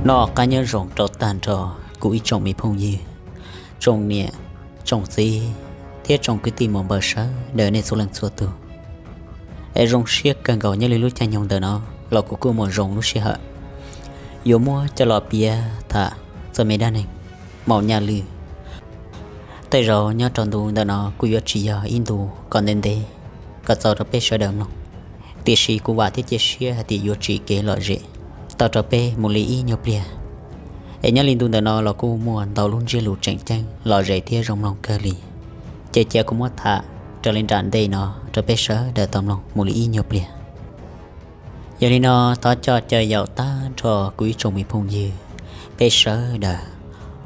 Noj qab nyob zoo rau tag nrho kuv ib tsoom me phooj ywg, tsoom niam, tsoom txiv thiab tsoom kwv tij muam npawg sawv daws nej txhua leej txhua tus. Es zoo siab kawg nkaus nyob li lub caij nyoog ntawm no los kuv kuj muaj zoo lub sij hawm yuav muab coj los piav tham txog me dab neeg Maum Nyaj Lwj. Tej zaum nyob rau ntu ntawm no kuj yuav tsis yog ib ntu kom ntev ntev kom txaus rau peb sawv daws mloog, tiam sis kuv vam thiab cia siab hais tias yuav tsim kev lom zem tau rau peb mus li ib nyuag pliag. Es nyob li ntu ntawm no los kuj muaj ntau lub ntsiab lus tseem ceeb lom zem thiab zoo mloog kawg li, ces cia kuv muab tham raws li nram ntej no rau peb sawv daws tau mloog mus li ib nyuag pliag. Yog li no, thov coj caw yaum tag nrho kuv ib tsoom me phooj ywg, peb sawv daws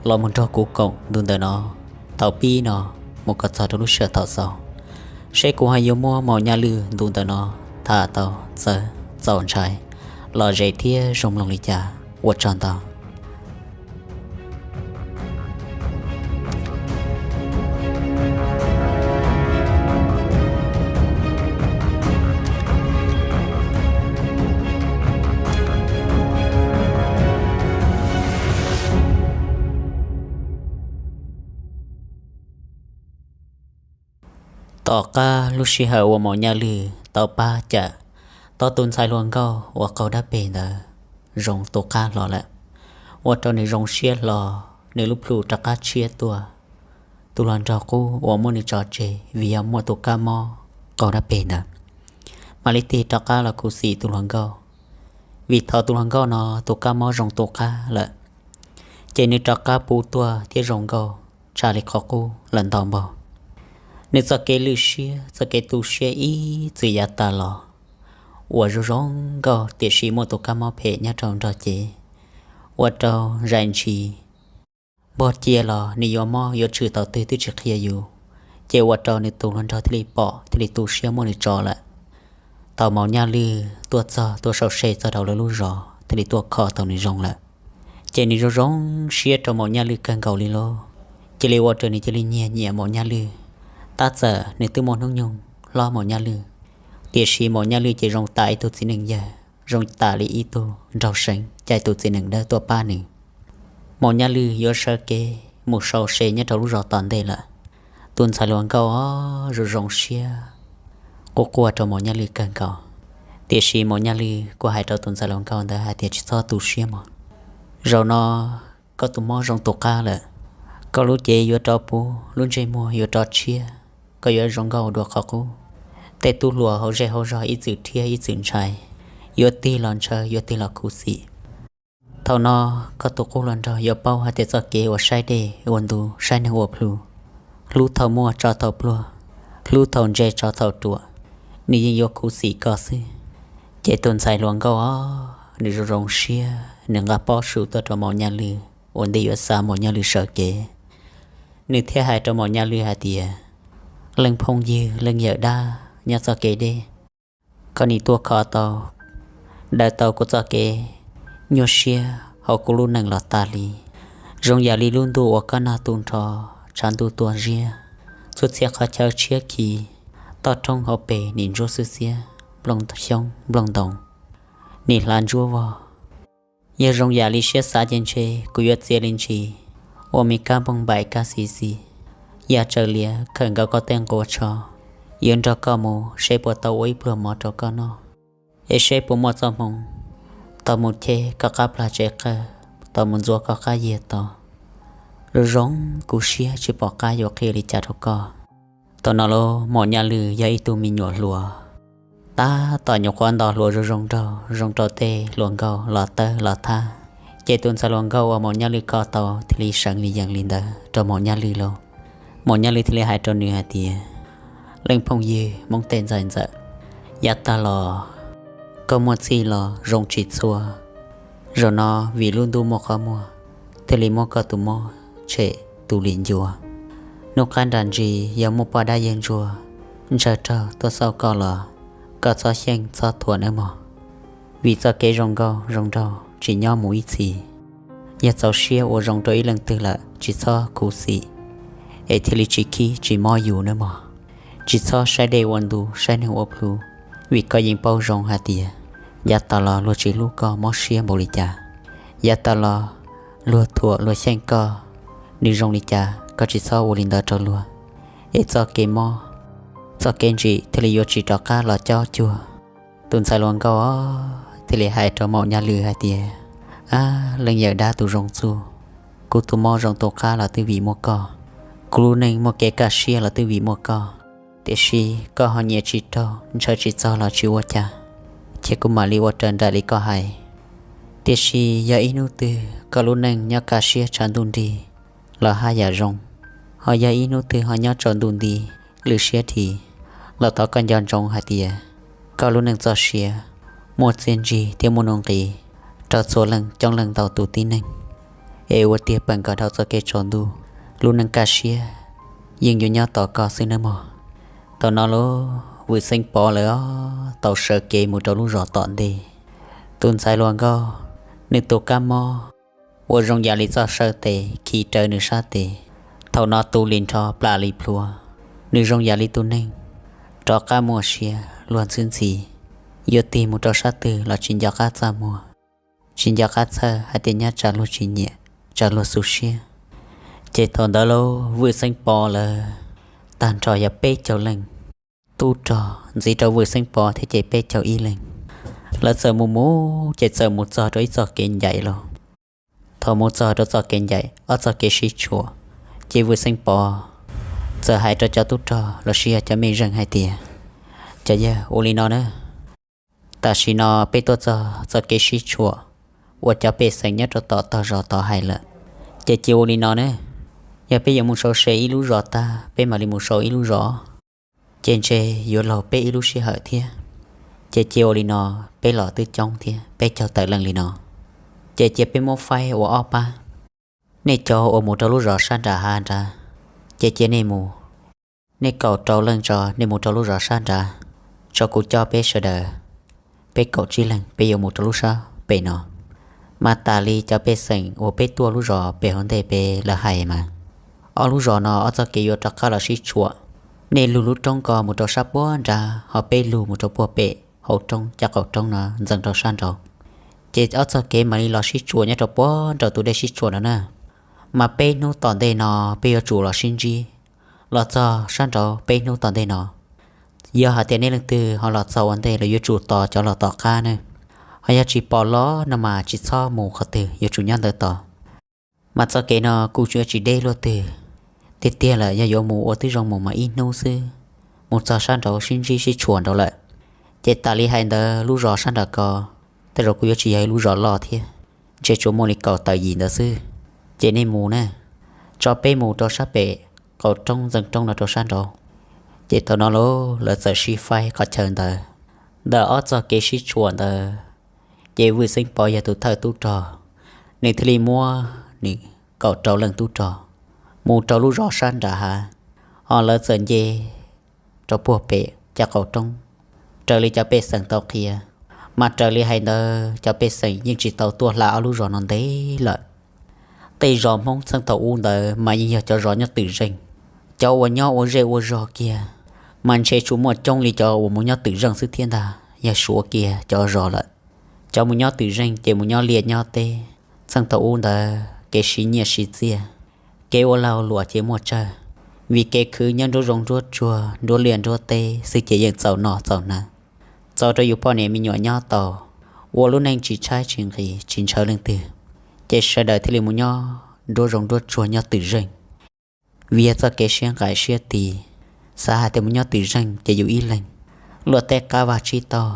los mus nrog kuv koom ntu ntawm no thaum pib no mus kom txog rau lub sij hawm thaum xaus, seb kuv ho yuav muab Maum Nyaj Lwj ntu ntawm no tham tau txawv txaus ntshai, lom zem thiab zoo mloog li cas. Ua tsaug ntau. Tom qab lub sij hawm uas Maum Nyaj Lwj tau pab cawm tau tus ntxhais hluas nkauj uas qaug dab peg ntawd zoo tu qab hlo lawm, ua rau nws zoo siab hlo, nws lub plhu rov qab tshiab tuaj. Tus hluas nraug qub uas muab nws tso tseg vim yog muaj tus kab mob qaug dab peg ntawd, mam li tig rov qab los khuv xim tus hluas nkauj, vim thaum tus hluas nkauj no tus kab mob zoo tu qab lawm, ces nws rov qab puv tuaj thiab zoo nkauj tshaj li qhov qub lawm ntau npaug. Nws txoj kev lwj siab, txoj kev tu siab ib txwm yav tas los uas zoo zoo nkauj, tiam sis muaj tus kab mob phem nyob rau nrog cev, ua rau zais ntshis npog cia los nws yuav mob yuav tshwm thaum twg twb tsis qhia yus, ces ua rau nws tus hluas nraug thiaj li pom thiaj li tu siab muab nws tso lawm. Thaum Maum Nyaj Lwj tuaj txog tuaj sau se txog rau lawv lub zos thiaj li tuaj kho tau nws zoo lawm, ces nws zoo zoo siab rau Maum Nyaj Lwj kawg nkaus li lauj, cia li ua rau nws cia li nyiam nyiam Maum Nyaj Lwj. Tab txawm nws twb muaj hnub nyoog hlob Maum Nyaj Lwj, tiam sis Maum Nyaj Lwj ces zoo tam ib tug txiv neej yawg, zoo tam li ib tug nraug seev, cas tus txiv neej dawb tuaj pab nws. Maum Nyaj Lwj yuav sawv kev mus sau se nyob rau lub zos tom ntej lawm, tus ntxhais hluas nkauj os zoo zoo siab quaj quaj rau Maum Nyaj Lwj kawg nkaus. Tiam sis Maum Nyaj Lwj kuj hais rau tus ntxhais hluas nkauj ntawd hais tias tsis txhob tu siab mog, zaum no koj tus mob zoo tu qab lawm, koj lub cev yuav rov puv, lub ntsej muag yuav rov tshiab, koj yuav zoo nkauj dua qhov qub. Tej tub hluas hauv zej hauv zog ib txwm rhiab ib txwm ntshai, yuav tig los ntshaw yuav tig los khuv xim. Thaum no koj tus qub hluas nraug yuav paub hais tias txoj kev uas saib dej ua ntu saib neeg ua plhu, hlub thaum muaj tso thaum pluag, hlub thaum ntse tso thaum ruam, nws yeej yuav khuv xim koj xwb. Ces tus ntxhais hluas nkauj os nws zoo zoo siab, nws nqa pob su tuaj rau Maum Nyaj Lwj ua ntej yuav xa Maum Nyaj Lwj sawv kev. Nws thiaj hais rau Maum Nyaj Lwj hais tias, leej phooj ywg leej yawm dab nyob txoj kev deb, koj nim tuaj kho tau, daws tau kuv txoj kev nyuaj siab hauv kuv lub neej los tas li. Zoo yam li lub ntuj uas koj nag tu nrho, tshav ntuj tuaj ziab, txhua txhia qhov chaw tshiab khi, toj roob hauv pes nim ntsuab xwb xiab, nplooj xyoob nplooj ntoo nim hlav ntsuab vog. Yog zoo yam li siab xav ces ntshe kuv yuav txia li ntshis, ua me kab nplooj npaim kab xis xis, ya tsaws lias khawm nkaus koj tej nqua tsho, yuav nrog koj mus seb puas tau ua ib pluag mov rau koj noj, es seb puas muaj txoj hmoo tau mus cheb koj qab plag tsev qawj, tau mus ntxuav koj qab yiag to. Zoo zoo kuv siab tsis pom qab yuav qhia li cas rau koj. Thaum no los Maum Nyaj Lwj yog ib tug me nyuam hluas, tab tom nyuam qhuav nto hluas zoo zoo nraug zoo rau tej hluas nkauj los tawb los thab, ces tus ntxhais hluas nkauj uas Maum Nyaj Lwj kho tau thiaj li seev li yees li ntawd rau Maum Nyaj Lwj lauj. Maum Nyaj Lwj thiaj li hais rau nws hais tias, leej phooj ywg Hmoob tej ntxhais ntxawm, yav tag los koj muaj txij los zoo tsis txhua, zaum no vim lub ntuj muaj qhov muag, thiaj li muab koj tus mob tshem tu li ncua. Hnub qab nram ntsis yog muaj poj dab yeej ntsuag ntshaw raug tuaj xauj koj los, koj txhob xyeej txhob thuam nawb mog. Vim txoj kev zoo nkauj zoo nraug tsis nyob mus ib txhis. Yog txaus siab ua zoo rau ib leej twg lawm tsis txhob khuv xim, es thiaj li tsis khib tsis mob yus nawb mog. Tsis txhob saib dej ua ntu saib neeg ua plhu, vim koj yeej paub zoo hais tias yav tas los luag tsis hlub koj mob siab npaum li cas. Yav tas los luag thuam luag xyeej koj, nws zoo li cas koj tsis txhob ua li ntawd rau luag, es txoj kev mob txoj kev ntsim thiaj li yuav tsis rov qab los cob cuag. Tus ntxhais hluas nkauj thiaj li hais rau maum nyab lwm hais tias, Ab, leej yawm dab tus zoo txuj, kuv tus mob zoo tus qab los twb vim muaj koj, kuv lub neej muaj kev kaj siab los twb vim muaj koj. Tiam sis koj ho nyiam tsis raug ntshaw tsis txog los tsis ua cas, ces kuv mam li ua raws nraim li koj hais. Tiam sis yog ib hnub twg koj lub neej nyob kaj siab tshav ntuj nrig los haj yam zoo, ho yog ib hnub twg ho nyob tsaus ntuj nti lwj siab dhi, los thov koj nco ntsoov hais tias koj lub neej txoj sia muaj txiaj ntsig thiab muaj nuj nqis rau txhua leej coob leej ntau tus tib neeg, es ua tiag pes nkawd dhau txoj kev tsaus ntuj, lub neej kaj siab yeej yuav nyob tos koj xwb nawb mog. Thaum no lub Vwm Xeeb Pov lawv tau sawv kev mus rau lub zos tom ntej. Tus ntxhais hluas nkauj, nws tus kab mob uas zoo yam li txoj saw tes khi rawv nws sab tes, thaum no tu li nrho plam li plhuav. Nws zoo yam li tus neeg rov qab muaj sia luag ntxhwb ntxhi, yuav tig mus rau sab twg los tsis nco qab txaj muag, tsis nco qab txhawj hais tias nyab tsam luag tsis nyiam, tsam luag xu siab. Ces thaum ntawd lub Vwm Xeeb Pov lawv tag nrho yog peb caug leej tub rog ntxiv rau Vwm Xeeb Pov thiab ces peb caug ib leeg, lawv txawm mus mus ces txawm mus txog rau ib txoj kev ncaim los. Thaum mus txog rau txoj kev ncaim ob txoj kev sib tshuam, ces Vwm Xeeb Pov txawm hais rau cov tub rog los sis yog cov mej zeej hais tias, Cov yawg, ua li no na, tam sim no peb tuaj txog txoj kev sib tshuam uas cov pej xeem nyob rau tom tog zos tod hais lawm, ces cia ua li no na, yog peb yuav mus sau se ib lub zos tag peb mam li mus sau ib lub zos, ces ntshe yuav laug peb ib lub sij hawm thiab. Ces cia ua li no, peb los twb coob thiab, peb caug tawm leej li no, ces cia peb muab faib ua ob pab. Nej cov uas mus rau lub zos sab nram hav nrad, ces cia nej mus, nej kaum rau leej tso nej mus rau lub zos sab nrad, tso kuv coj peb sawv daws, peb kaum tsib leeg peb yuav mus rau lub sab pem no. Mas tas li cov pej xeem uas peb tuaj lub zos pem hauv ntej pem lawv hais mas, ob lub zos no ob txoj kev yuav rov qab los sib tshuam, nej lug lub roob ko mus rau sab puag nrad, ho peb lug mus rau puag pem hauv roob caj qaum roob no ntxeev rau sab nraud, ces ob txoj kev mam li los sib tshuam nyob rau puag nraum tus dej sib tshuam no na. Mas peb hnub tom ntej no peb yuav tsum los sib ntsib, los txog sab nraud peb hnub tom ntej no. Yog hais tias nej leej twg ho los txog ua ntej los yuav tsum tos cov los tom qab ne, ho yog tsis pom los no mas tsis txhob mus qhov twg, yuav tsum nyob ntawd tos. Mas txoj kev no kuj tsis deb luaj twg, tiag tiag lawm yog yuav mus ua twb zoo mus mas ib hnub xwb, mus txog sab nraud sib ntsib sib tshuam nraud lawm. Ces tas li hais ntawd lub zos sab nraud ko, tej zaum kuj yuav tsis yog ib lub zos loj thiab, ntshe tsuas muaj li kaum tawm yim ntawd xwb. Ces nej mus na, tso peb mus rau sab pem qaum roob ntxeev roob no rau sab nraud. Ces thaum no lawv txawm sib faib qhov chaw ntawd, ntawm ob txoj kev sib tshuam ntawd, ces Vwm Xeeb Pov yog tus thawj tub rog, nws thiaj li muab nws kaum rau leej tub rog mus rau lub zos sab nram hav, ho lawv txawm nce rau puag pem caj qaum roob, raws li cov pej xeem tau qhia. Mas raws li hais ntawd cov pej xeem yeej tsis tau tuaj hla ob lub zos no ntev lawm. Tej zos Hmoob txheej thaum ub ntawd mas yeej yog cov zos nyob twm zeej, cov uas nyob ua zej ua zog kiag mas ntshe tsuas muaj coob li cov uas mus nyob twm zeej xwb thiab ntag, yog suav kiag cov zos lawm. Cov mus nyob twm zeej ces mus nyob liaj nyob teb, txheej thaum ub ntawd kev siv nyiaj siv txiaj, kev ua lag luam ces muaj tsawg, vim kev khwv nyob nruab zoov nruab tsuag nruab liaj nruab teb xwb ces yeej txaus noj txaus hnav, txaus rau yus poj niam me nyuam nyob tau, ua lub neej tsis tshaib tsis nqhis tsis ntshaw leej twg. Ces sawv daws thiaj li mus nyob nruab zoov nruab tsuag nyob twm zeej. Vim yog txoj kev siab nqaim siab tis, xav hais tias mus nyob twm zeej ces yus ib leeg, luaj tej qab vaj tsib taug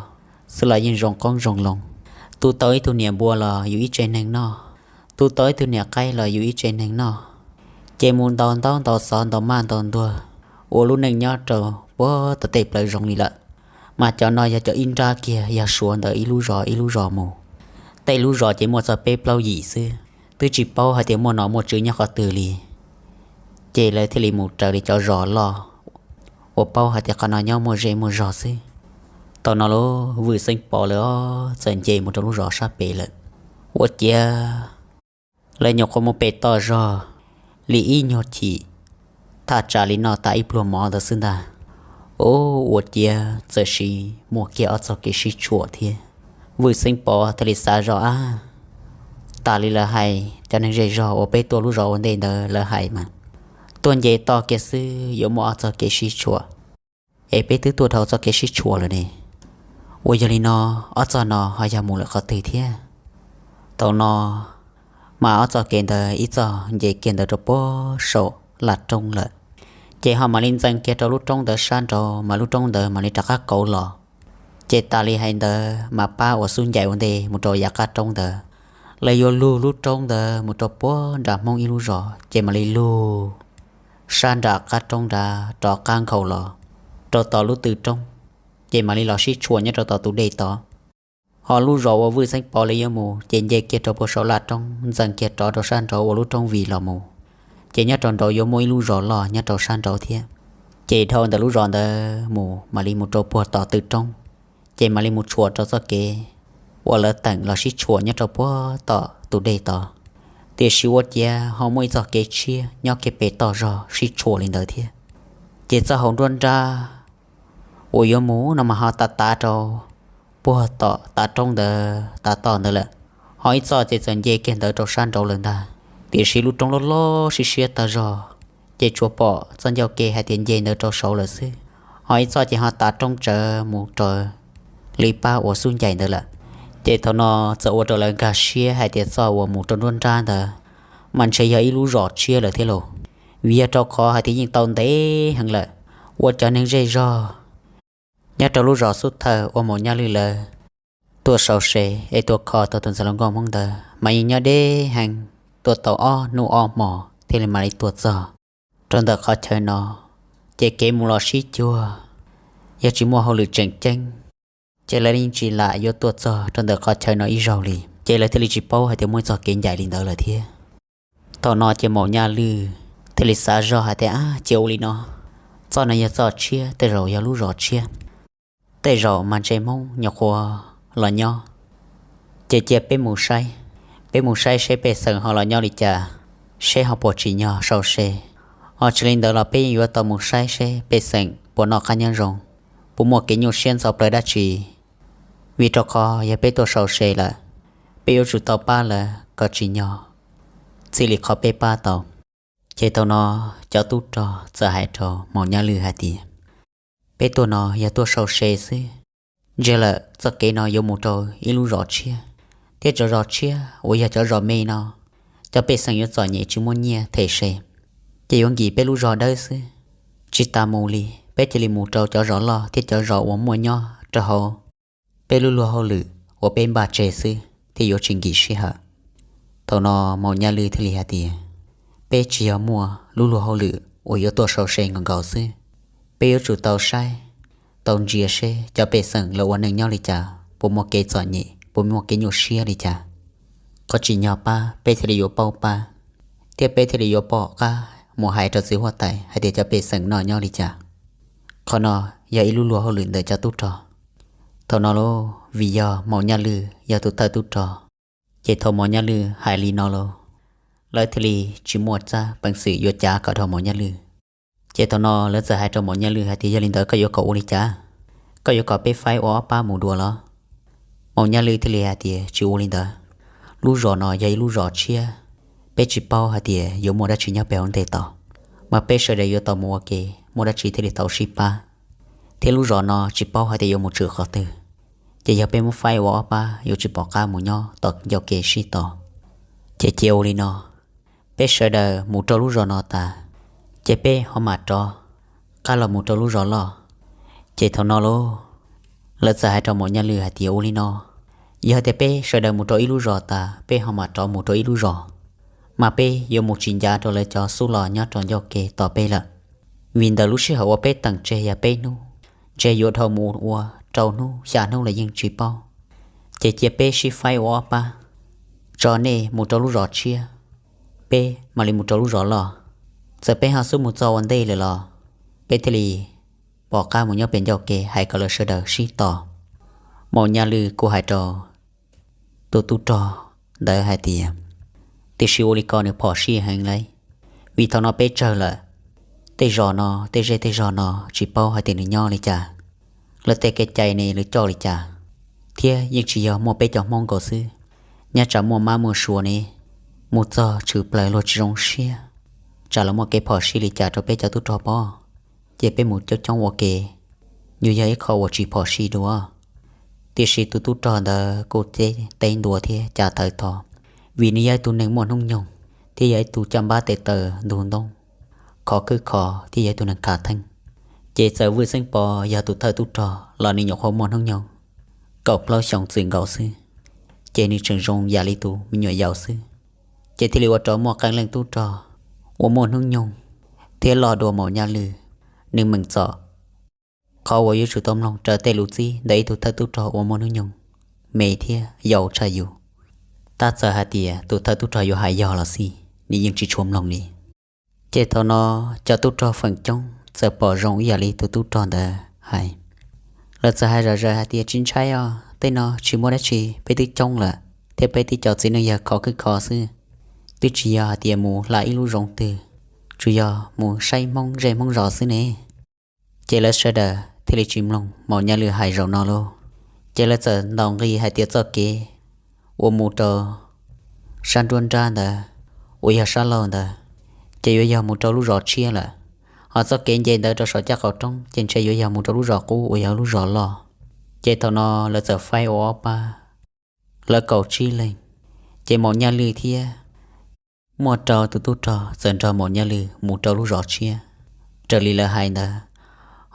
xwb los yeej zoo qoob zoo loo. Tu tau ib tug niam npua los yus ib tse neeg noj, tu tau ib tug niam qaib los yus ib tse neeg noj. Ces mus ntaus ntaub ntaus xov ntaus maj ntaus ntuag, ua lub neej nyob rau puag tom tej plawv zoov li lawm. Mas cov no yog cov ib nrab kiag yog suav ntawm ib lub zos ib lub zos mus. Tej lub zos ces muaj txog peb plaub yim xwb, twb tsis paub hais tias muaj nom muaj tswv nyob qhov twg li. Ces lawv thiaj li mus raws li cov zos loj uas paub hais tias qhov no nyob muaj zej muaj zog xwb. Thaum no lub Vwm Xeeb Pov lawv txawm nce mus rau lub zos sab pem lawm. Ua ciav lawv nyuam qhuav mus pem toj zog li ib nyuag chim, thaj tsam li noj tas ib pluag mov ntawd xwb ntag. Ub, ua ciav txawm sis muaj kiag ob txoj kev sib tshuam thiab. Vwm Xeeb Pov thiaj li xav zoj ab, Tas li lawv hais, cov neeg zej zog uas peb tuaj lub zos ua ntej ntawd lawv hais mas, tuaj nce toj kiag xwb yuav muaj ob txoj kev sib tshuam, es peb twb tuaj dhau txoj kev sib tshuam lawm ne. Uas yog li no, ob txoj no ho yog mus lawm qhov twg thiab? Thaum no mas ob txoj kev ntawd ib txoj nce kiag ntawd rau puag saum laj roob lawm, ces ho mam li ntxees kiag rau lub roob ntawd sab nraud, mas lub roob ntawd mam li rov qab kauv los. Ces tas li hais ntawd mas pab uas xub ncaim ua ntej mus rau yav qab roob ntawd, lawv yuav lug lub roob ntawd mus rau puag nram Hmoob ib lub zos, ces mam li lug sab nram qab roob nrad rov qab nkhaus los rau tom lub tw roob, ces mam li los sib tshuam nyob rau tom tus dej tod. Ho lub zos uas Vwj Xeeb Pov lawv yuav mus ces nce kiag rau puag saum laj roob ntxees kiag rov rau sab nraud uas lub roob vim los mus, ces nyob rau nraud yuav muaj ib lub zos loj nyob rau sab nraud thiab. Ces dhau ntawm lub zos ntawd mus mam li mus rau puag tom tw roob, ces mam li mus tshuam rau txoj kev uas lawv teem los sib tshuam nyob rau puag tom tus dej tod. Tiam sis ua ciav ho muaj ib txoj kev tshiab nyob kiag pem toj zog sib tshuam li ntawd thiab. Ces txoj hauv nruab nrab uas yuav mus no mas ho tav tav rau puag tom tav roob ntawd tav toj ntawd lawm. Ho ib txoj ces txawm nce kiag ntawd rau sab nraud lawm ntag, tiam sis lub roob loj loj siab siab tag zog, ces tsuas pom txoj ncauj ke hais tias nce ntawd rau saud lawm xwb. Ho ib txoj ces ho tav roob tsawv mus raws li pab uas xub ncaim ntawd lawm. Ces thaum no txawm ua rau lawv nkag siab hais tias txoj uas mus rau nruab nrab ntawd mas ntshe yog ib lub zos tshiab lawm thiab lauj, vim yog rau qhov hais tias yeej tau ntev heev lawm uas cov neeg zej zog nyob rau lub zos xub thawj uas Maum Nyaj Lwj lawv tuaj sau se es tuaj kho tau tus ntxhais hluas nkauj Hmoob ntawd mas yeej nyob deb heev, tuaj tau ob hnub ob hmos thiaj li mam li tuaj txog rau ntawm qhov chaw no. Ces kev mus los sib cuag, yog tsis muaj hauj lwm tseem ceeb ces lawv yeej tsis lam yuav tuaj txog rau ntawm qhov chaw no ib zaug li, ces lawv thiaj li tsis paub hais tias muaj ib txoj kev ncaim li ntawd lawm thiab. Thaum no ces Maum Nyaj Lwj thiaj li xav zog hais tias, ab, cia ua li no, txoj no yog txoj tshiab, tej zaum yog lub zos tshiab, tej zaum mas ntshe Hmoob nyuam qhuav los nyob. Ces cia peb mus saib, peb mus saib seb pej xeem ho los nyob li cas, seb ho puas tsim nyog sau se. Ho tsis li ntawd los peb yeej yuav tau mus saib seb pej xeem puas noj qab nyob zoo, puas muaj kev nyuaj siab ntxhov plawv dab tsi. Vim rau qhov yog peb tuaj sau se lawm, peb yuav tsum tau pab lawv kom tsim nyog txij li qhov peb pab tau. Ces thaum no cov tub rog txawm hais rau Maum Nyaj Lwj hais tias, peb tuaj no yog tuaj sau se xwb. Ntsia lawm txoj kev no yuav mus rau ib lub zos tshiab, thiab cov zos tshiab uas yog cov zos me no, cov pej xeem yuav txom nyem tsis muaj nyiaj them se, ces yuav nkim peb lub zos dawb xwb. Tsis tas mus li, peb cia li mus rau cov zos loj thiab cov zos uas muaj nyob rau hauv peb lub luag hauj lwm uas peb npaj tseg xwb thiaj yuav tsis nkim sij hawm. Thaum no Maum Nyaj Lwj thiaj li hais tias, peb tsis yog muaj lub luag hauj lwm uas yuav tuaj sau se nkaus nkaus xwb, peb yuav tsum tau saib, tau ntsia seb cov pej xeem lawv ua neej nyob li cas, puas muaj kev txom nyem, puas muaj kev nyuaj siab li cas. Qhov tsim nyog pab peb thiaj li yuav paub pab, thiab peb thiaj li yuav pom qab mus hais rau txiv huab tais hais tias cov pej xeem no nyob li cas. Qhov no yog ib lub luag hauj lwm ntawm cov tub rog. Thaum no lauj, vim yog Maum Nyaj Lwj yog tus thawj tub rog, ces thaum Maum Nyaj Lwj hais li no lauj, lawv thiaj li tsis muaj tsab peev xwm yuav cav kom dhau Maum Nyaj Lwj. Ces thaum no lawv txawm hais rau Maum Nyaj Lwj hais tias, yog li ntawd koj yuav kom ua li cas? Koj yuav kom peb faib ua ob pab mus dua los? Maum Nyaj Lwj thiaj li hais tias, tsis ua li ntawd. Lub zos no yog ib lub zos tshiab, peb tsis paub hais tias yuav muaj dab tsi nyob pem hauv ntej tod, mas peb sawv daws yuav tau mus ua ke, muaj dab tsi thiaj li tau sib pab. Thiab lub zos no tsis paub hais tias yuav mus tshwm qhov twg, ces yog peb muab faib ua ob pab yuav tsis pom qab mus nyob tom ncauj ke sib tos. Ces cia ua li no, peb sawv daws mus rau lub zos no tas, ces peb ho mam rov qab los mus rau lub zos loj. Ces thaum no lauj, lawv txawm hais rau Maum Nyaj Lwj hais tias, ua li no, yog tias peb sawv daws mus rau ib lub zos tas peb ho mam rov mus rau ib lub zos, mas peb yuav mus tsis ncav rau lawv cov xub los nyob rau ncauj ke tos peb lawm. Vim ntawm lub sij hawm uas peb teem tseg yog peb hnub, ntshe yuav dhau mus ua rau hnub xya hnub los yeej tsis paub. Ces cia peb sib faib ua ob pab, tso nej mus rau lub zos tshiab, peb mam li mus rau lub zos loj. Txawm peb ho xub mus txog ua ntej lawm los peb thiaj li pom qab mus nyob pem ncauj ke hais kom lawv sawv daws sib tos. Maum Nyaj Lwj kuj hais rau tus tub rog ntawd hais tias, tiam sis ua li ko nws phom sij heev lauj, vim thaum no peb tsawg lawm, tej zos no, tej zej tej zog no tsis paub hais tias nws nyob li cas, lawv tej kev cai ne lawv coj li cas, thiab yeej tsis yog muaj peb cov Hmoob nkaus xwb, nyob tsam muaj mab muaj suav ne, mus txog tshwm plaws luag tsis zoo siab, tsam los muaj kev phom sij li cas rau peb cov tub rog pob, ces peb mus coob coob ua ke, yuav yog ib qho uas tsis phom sij dua. Tiam sis tus tub rog ntawd kuj teb ntua thiab cav tawv tho, vim nws yog ib tug neeg muaj hnub nyoog thiab yog ib tug coj npab tes taw ntug ntoo, khov khwb khov thiab yog ib tug neeg khav theeb. Ces txawm Vwj Xeeb Pov yog tus thawj tub rog los nws nyuam qhuav muaj hnub nyoog kaum plaub xyoos txwm nkaus xwb, ces nws tseem zoo yam li tus me nyuam yaus xwb. Ces thiaj li ua rau muaj qee leej tub rog uas muaj hnub nyoog thiab loj dua Maum Nyaj Lwj, nws meem txom qhov uas yuav tsum tau mloog raws tej lus txib ntawm ib tug thawj tub rog uas muaj hnub nyoog me thiab yau tshaj yus. Tab txawm hais tias tus thawj tub rog yuav hais yog los xij, nws yeej tsis tshua mloog li. Ces thaum no cov tub rog feem coob txawm pom zoo ib yam li tus tub rog ntawd hais. Lawv txawm hais zom zaws hais tias, tsis ntshai os, tej no tsis muaj dab tsi, peb twb coob lawm thiab peb twb cov txiv neej yawg khov khwb khov xwb, twb tsis yog hais tias mus hla ib lub zoov twg, tsuas yog mus saib Hmoob zej Hmoob zos xwb ne. Ces lawv sawv daws thiaj li tsis mloog Maum Nyaj Lwj hais zaum no lauj. Ces lawv txawm ntaus nqi hais tias txoj kev uas mus rau sab nruab nrab ntawd uas yog sab laug ntawd, ces yuav yog mus rau lub zos tshiab lawm. Ho txoj kev nce ntawd rau saum caj qaum roob ces ntshe yuav yog mus rau lub zos qub uas yog lub zos loj. Ces thaum no lawv txawm faib ua ob pab, lawv kaum tsib leeg, ces Maum Nyaj Lwj thiab muaj rau tus tub rog txawm nrog Maum Nyaj Lwj mus rau lub zos tshiab raws li lawv hais ntawd.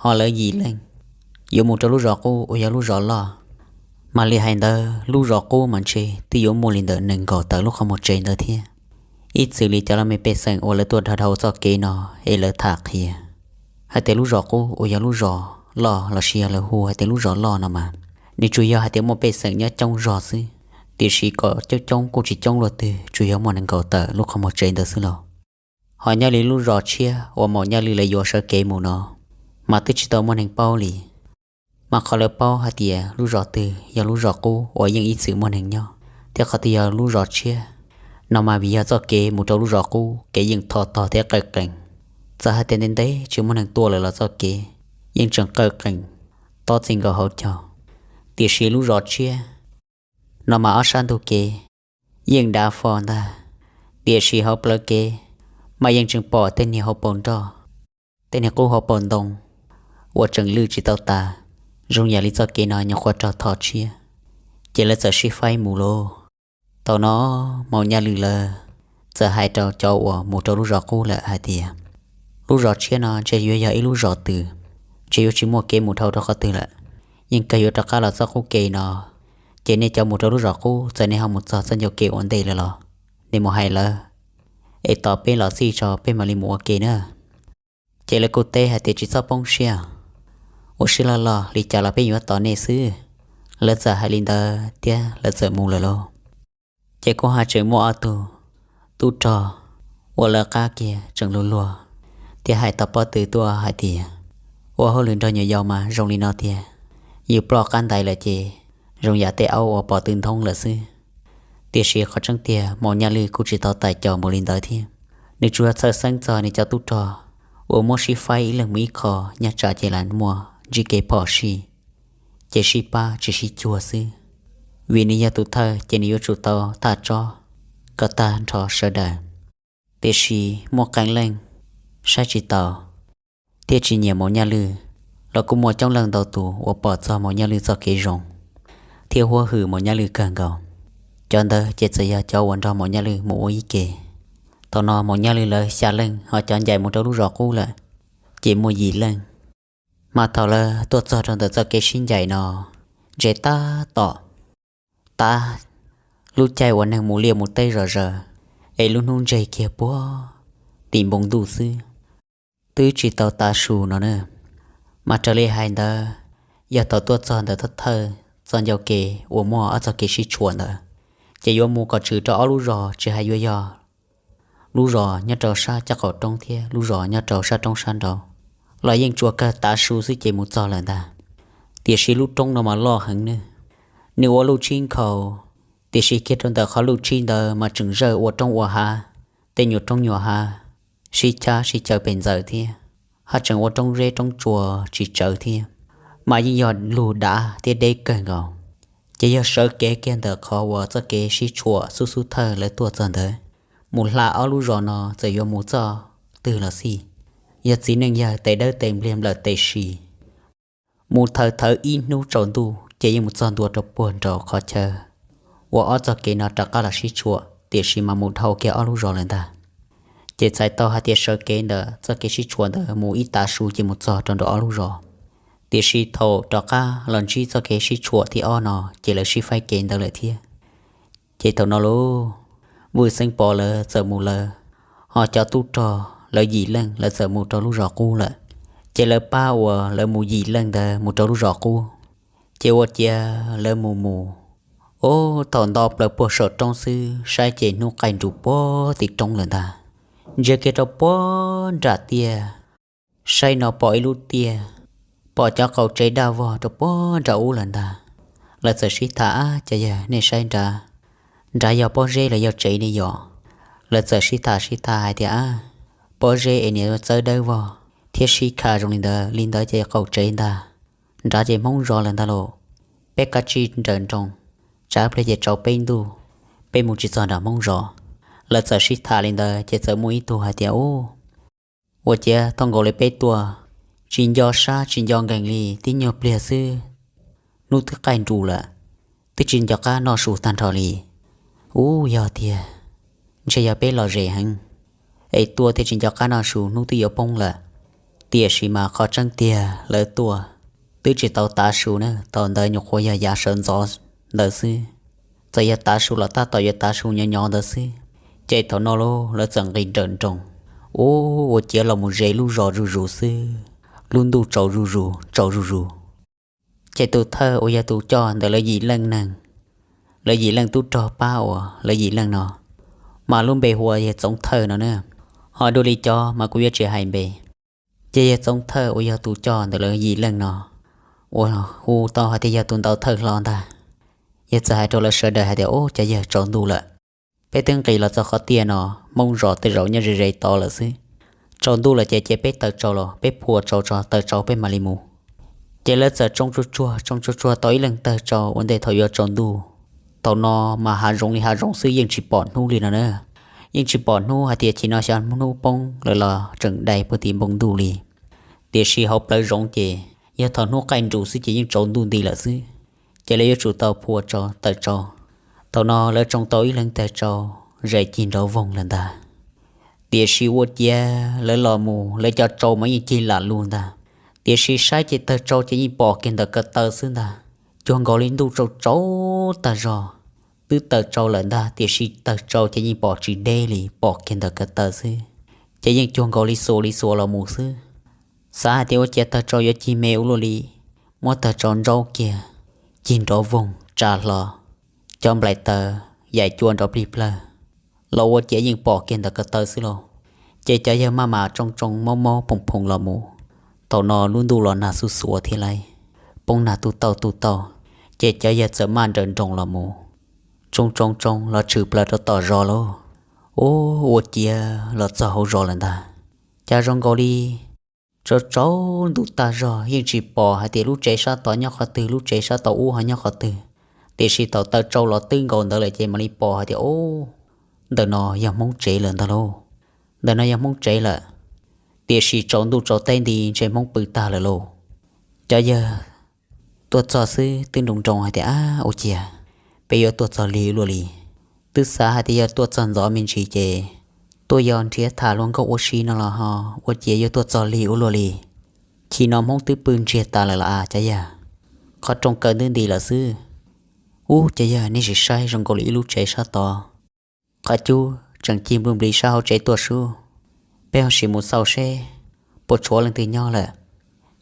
Ho lawv yim leej yuav mus rau lub zos qub uas yog lub zos loj. Mam li hais ntawd lub zos qub mas ntshe twb yuav muaj li ntawm nees nkaum tawm lub qhov muag tsev ntawd thiab. Ib txwm li cov laj mej pej xeem uas lawv tuaj dhau dhau txoj kev no es lawv tham qhia hais tias lub zos qub uas yog lub zos loj los sis yog lawv hu hais tias lub zos loj no mas, nws tsuas yog hais tias muaj pej xeem nyob coob zog xwb, tiam sis kom coob coob kuj tsis coob luaj twg, tsuas yog muaj nees nkaum tawm lub qhov muag tsev ntawd xwb los. Ho nyob li lub zos tshiab uas Maum Nyaj Lwj lawv yuav sawv kev mus no mas twb tsis tau muaj neeg paub li. Mas qhov lawv paub hais tias lub zos twg yog lub zos qub uas yeej ib txwm muaj neeg nyob, thiab qhov twg yog lub zos tshiab no mas vim yog txoj kev mus rau lub zos qub kev yeej tho tog thiab qawj qees. Txawm hais tias ntev ntev tsis muaj neeg tuaj lawm los txoj kev yeej tseem qawj qees tob txij nkaus hauv caug. Tiam sis lub zos tshiab no mas ob sab ntug kev yeej dav fo ntag, tiam sis hauv plawv kev mas yeej tseem pom tej niag hauv paus nroj, tej niag qub hauv paus ntoo uas tseem lwj tsis tau tas, zoo yam li txoj kev no nyuam qhuav raug tho tshiab. Ces lawv txawm sib faib mus lauj. Thaum no Maum Nyaj Lwj lawv txawm hais rau cov uas mus rau lub zos qub lawm hais tias, lub zos tshiab no ntshe yuav yog ib lub zos twg, ntshe yuav tsis muaj kev mus dhau rau qhov twg lawm. Yeej kawg yuav rov qab los txoj qub kev no. Ces nej cov mus rau lub zos qub, txawm nej ho mus txog txoj ncauj kev ua ntej lawm los, nej mus hais lawv es tos peb los txij tso peb mam li mus ua ke na. Ces lawv kuj teb hais tias tsis txhob poob siab, ua siab loj loj, li cas los peb yuav tos nej xwb. Lawv txawm hais li ntawd thiab lawv txawm mus lawm lauj. Ces kuj ho tseem muaj ob tug tub rog uas lawv qab kiag tseem luag luag thiab hais tau pob tw tuaj hais tias, ua hauj lwm nrog nyuam yaus mas zoo li no tiag, yus ploj qab ntais lawm ces zoo yam tej aub uas pom tw nthoob lawm xwb. Tiam sis qhov tseeb tiag Maum Nyaj Lwj kuj tsis tau txais caum npaum li ntawd thiab. Nws tsuas yog txhawj xeeb txog nws cov tub rog uas muab sib faib ib leeg mus ib qho, nyob tsam ces lam muaj ntsib kev phom sij, ces sib pab tsis sib cuag xwb. Vim nws yog tus thawj ces nws yuav tsum tau thaj tsob kom tag nrho sawv daws. Tiam sis muaj qee leej saib tsis taus thiab tsis nyiam Maum Nyaj Lwj, los kuj muaj coob leej ntau tus uas pom txog Maum Nyaj Lwj txoj kev zoo thiab huab hwm Maum Nyaj Lwj kawg nkaus. Cov ntawd ces txawm yog cov uas nrog Maum Nyaj Lwj mus ua ib ke. Thaum no Maum Nyaj Lwj lawv xya leej ho cov ncaim mus rau lub zos qub lawm, ces muaj yim leej. Mas thaum lawv tuaj txog rau ntawm txoj kev sib ncaim no, ntshe tab tom tav lub caij uas neeg mus liaj mus teb zom zaws, es lub hnub ntseg kiag puag tim npoo ntuj xwb, twb tsis tau tav su no na. Mas raws li hais ntawd, yog thaum tuaj txog ntawm thawj thawj txoj ncauj kev uas muaj ob txoj kev sib tshuam ntawd, ces yuav mus kom tshwm rau ob lub zos, tsis hais yuav yog lub zos nyob rau sab caj qaum roob thiab lub zos nyob rau sab roob sab nraud, los yeej tsuas kawg tav su xwb ces mus txog lawm ntag. Tiam sis lub roob no mas loj heev nawb, nws ua luj tshib nkhaus, tiam sis kiag rau ntawm qhov luj tshib ntawd mas tseem zawj ua roob ua hav, tej nyuam roob nyuam hav sib cab sib caw pes ntxaws thiab, haj tseem ua roob zeb roob tsua tsis tsawv thiab, mas yeej yog lug dav thiab deb kawg nkaus. Ces yog sawv kev kiag ntawm qhov uas txoj kev sib tshuam xub xub thawj lawv tuaj txog ntawd, mus hla ob lub zos no txawm yuav mus txoj twg los xij, yog txiv neej yawg tes dawb tes npliag nplawm tes si. Mus thawj thawj ib hnub tsaus ntuj ces yeej mus txog ntua rau puag nraum qhov chaw uas ob txoj kev no rov qab los sib tshuam, tiam sis mas mus dhau kiag ob lub zos lawm ntag. Ces txhais tau hais tias sawv kev ntawm txoj kev sib tshuam ntawd mus ib tav su ces mus txog rau nraum ob lub zos. Tiam sis thaum rov qab los ntsib txoj kev sib tshuam thib ob no ces lawv sib faib kev ntawd lawm thiab. Ces thaum no lauj, Vwj Xeeb Pov lawv txawm mus lawm, ho cov tub rog lawv yim leej lawv txawm mus rau lub zos qub lawm. Ces lawv pab uas lawv mus yim leej ntawd mus rau lub zos qub, ces ua ciav lawv mus mus, ub, thaum nto plaws puag saum roob xwb saib ces hnub qaij nrus puag tim roob lawm ntag. Ntsia kiag rau puag nram tiaj, saib no pom ib lub tiaj, pom cov qaum tsev daj vog rau puag nram ub lawm ntag. Lawv txawm sib tham, Ab, cov yawg, nej saib nrad, nrad yog pob zeb los yog tsev ne yom? Lawv txawm sib tham sib tham hais tias, Ab, pob zeb es niam txawb dawb vog thiab sib kha zoo li ntawd li ntawd ces qaum tsev ntag. Nrad ces Hmoob zos lawm ntag lauj. Peb kav tsij nrawm nroos, tsam pliag ces tsaus peb ntuj peb mus tsis txog nram Hmoob zos. Lawv txawm sib tham li ntawd ces txawm muaj ib tug hais tias, Ub, ua ciav thov nkaus li peb tuaj, tsis nco sab tsis nco nkees li, tib nyuag pliag xwb hnub twb qaij nrus lawm, twb tsis nco qab noj su tag nrho li. Ub, yog tiag, ntshe yog peb los ze heev es tuaj thiaj tsis nco qab noj su, hnub twb yuav poob lawm. Tiam sis mas qhov tseeb tiag lawv tuaj twb tsis tau tav su na, thaum ntawd nyuam qhuav yog yav sawv ntxov ntawd xwb. Txawm yog tav su los tab tom yuav tav su nyob nyob ntawd xwb. Ces thaum no lauj, lawv txawm nqis nrawm nroos, ub, ua ciav los mus ze lub zos zuj zus xwb, lub ntuj tsaus zuj zus tsaus zuj zus. Ces tus thawj uas yog tus coj ntawm lawv yim leej neeg, lawv yim leej tub rog pab uas lawv yim leej no, mas lub npe hu ua yawg Txoov Thawj no na. Ho dua li cov mas kuv yuav tsis hais npe. Ces yawg Txoov Thawj uas yog tus coj ntawm lawv yim leej no, uas hu tau hais tias yog tus ntawd thawj hlo ntag, yawg txawm hais rau lawv sawv daws hais tias, Ub, cov yawg, tsaus ntuj lawm. Peb twb nqis los txog qhov tiaj no, Hmoob zos tej zaum nyob ze ze tod lawm xwb. Tsaus ntuj lawm ces cia peb tawm tsau los, peb phua tsau tso, tawm tsau peb mam li mus. Ces lawv txawm tsoo tsuag tsuag tsoo tsuag tsuag tau ib leeg tawg tsau ua ntej thaum yuav tsaus ntuj. Thaum no mas hav zoov li hav zoov xwb, yeej tsis pom hnub li no na. Yeej tsis pom hnub hais tias chim no xyov hnub poob lawm los tseem dai puag tim npoo ntuj li. Tiam sis hauv plawv zoov ces yog thaum hnub qaij nrus xwb ces yeej tsaus ntuj nti lawm xwb. Ces lawv yuav tsum tau phua tsau tawm tsau. Thaum no lawv tsoo tau ib leeg tawg tsau zais cig nrov voog lawm ntag. Tiam sis ua ciav lawv los mus lawv cov tsau mas yeej cig lam lug ntag. Tiam sis saib ces tawg tsau ces yeej pom kiag ntawm ko taw xwb ntag. Cuag nkaus li ntuj tsaus tsaus tag zog. Twb tawg tsau lawm ntag tiam sis tawg tsau ces yeej pom tsis deb li, pom kiag ntawm ko taw xwb. Ces yeej cuag nkaus li xuas li xuas los mus xwb. Xav hais tias ua ciav tawg tsau yuav cig me ua luaj li, muab tawg tsau ntsaub kiag, cig nrov voog tsa hlo, cov nplaim taws yaim cua nrov plig plawg, los ua ciav yeej pom kiag ntawm ko taw xwb lauj. Ces cov yawg maj mam tsoo tsoo maub maub phoom phoom los mus. Thaum no lub ntuj los nag xuj xuav thiab lauj, poob nag tu tauj tu tauj. Ces cov yawg txawm maj nrawm nroos los mus, tsoo tsoo tsoo los tshwm plaws rau tom zos lauj. Ub, ua ciav los txog hauv zos lawm ntag. Cas zoo nkaus li tsaus tsaus ntuj tag zog yeej tsis pom hais tias lub tsev sab tod nyob qhov twg, lub tsev sab tod ub ho nyob qhov twg. Tiam sis thaum tawg tsau los twb nkaus ntawd lawm ces mam li pom hais tias, Ub, ntawm no yog Hmoob tsev lawm ntag lauj. Ntawm no yog Hmoob tsev lawm. Tiam sis tsaus ntuj tsaus teb nti ntshe Hmoob pw tag lawm lauj. Cov yawg tuaj txog xwb twb nroo nroo hais tias, Ab, ua ciav peb yuav tuaj txog lig ua luaj li. Twb xav hais tias yog tuaj txog ntxov me ntsis ces tuaj yos nrhiav tham hluas nkauj ua si no los ho ua ciav yuav tuaj txog lig ua luaj li. Chim no Hmoob twb pw ntsiag tas lawm los as cov yawg. Qhov rooj kaw ntub nti lawm xwb. Ub, cov yawg, nej sim saib zoo nkaus li ib lub tsev sab tod, qhov cub tseem cig npluj nplis sab hauv tsev tuaj sub. Peb ho sim mus xauj seb puas tshuav leej twg nyob lawm.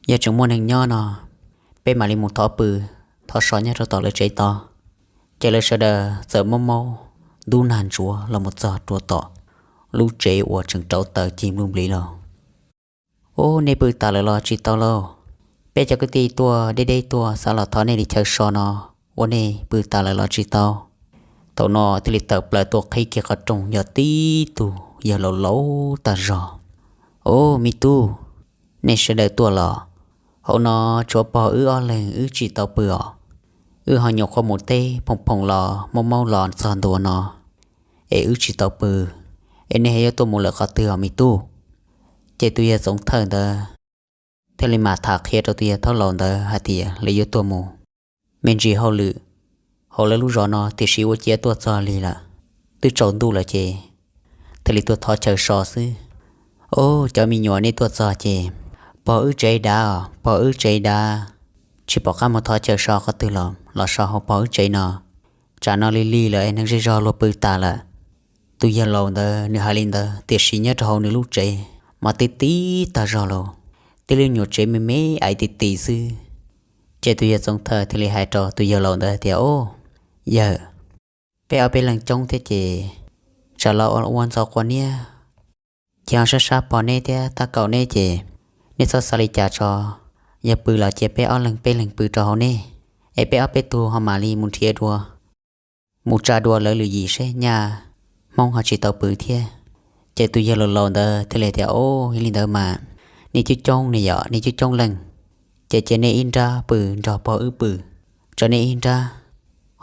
Yog tseem muaj neeg nyob no, peb mam li mus thov pw, thov so nyob rau tom lawv tsev tod. Ces lawv sawv daws txawm maub maub ntub nag ntsuav los mus txog rau tom lub tsev uas tseem rauv taws cig npluj nplis los. Ub, nej pw tas lawm los tsis tau lauj? Peb cov kwv tij tuaj deb deb tuaj xav los thov nej li chaw so no, ua nej pw tas lawm los tsis tau? Thaum no thiaj li tawm plaws tuaj qhib kiag qhov rooj yog tib tug yawg laus laus tag zog. Ub, me tub, nej sawv daws tuaj los? Hauv no tshuav pog wb ob leeg wb tsis tau pw os. wb ho nyuam qhuav mus teb phoom phoom los maub maub los txog ntua no, es wb tsis tau pw, es nej yuav tuaj mus lawm qhov twg os me tub? Ces tus yawg Txoov Thawj ntawd thiaj li mam tham qhia rau tus yawg Thaub Laus ntawd hais tias lawv yuav tuaj mus me ntsis hauj lwm hauv lawv lub zos no, tiam sis ua ciav tuaj txog lig lawm, twb tsaus ntuj lawm ces thiaj li tuaj thov chaw so xwb. Os, cov me nyuam, nej tuaj txog ces pog wb tsev dav os, pog wb tsev dav, tsis pom qab mus thov chaw so qhov twg los, los so hauv pog wb tsev no. Tsam no lig lig lawm es neeg zej zog luag pw tas lawm. Tus yawg laus ntawd nws hais li ntawd, tiam sis nyob rau hauv nws lub tsev mas tib tib tag zog los, tib lub nyuag tsev me me aiv ti ti xwb. Ces tus yawg Txoov Thawj thiaj li hais rau tus yawg laus ntawd tias, Os, yawg, peb ob peb leeg coob thiab ces tsam los ua ntxhov quav niab, ces ho sab sab pog neb thiab tab kaum neb ces nej txhob xav li cas tso. Yog pw los cia peb ob leeg peb leeg pw rau hauv nej, es peb ob peb tug ho mam li mus nrhiav dua, mus tsa dua lawv lwm yim seb nyaj Hmoob ho tsis tau pw thiab. Ces tus yawg laus laus ntawd thiaj li tias, Os, yog li ntawd mas nej coob coob ne yom, nej coob coob leej, ces cia nej ib nrab pw nrog pog wb pw, tso nej ib nrab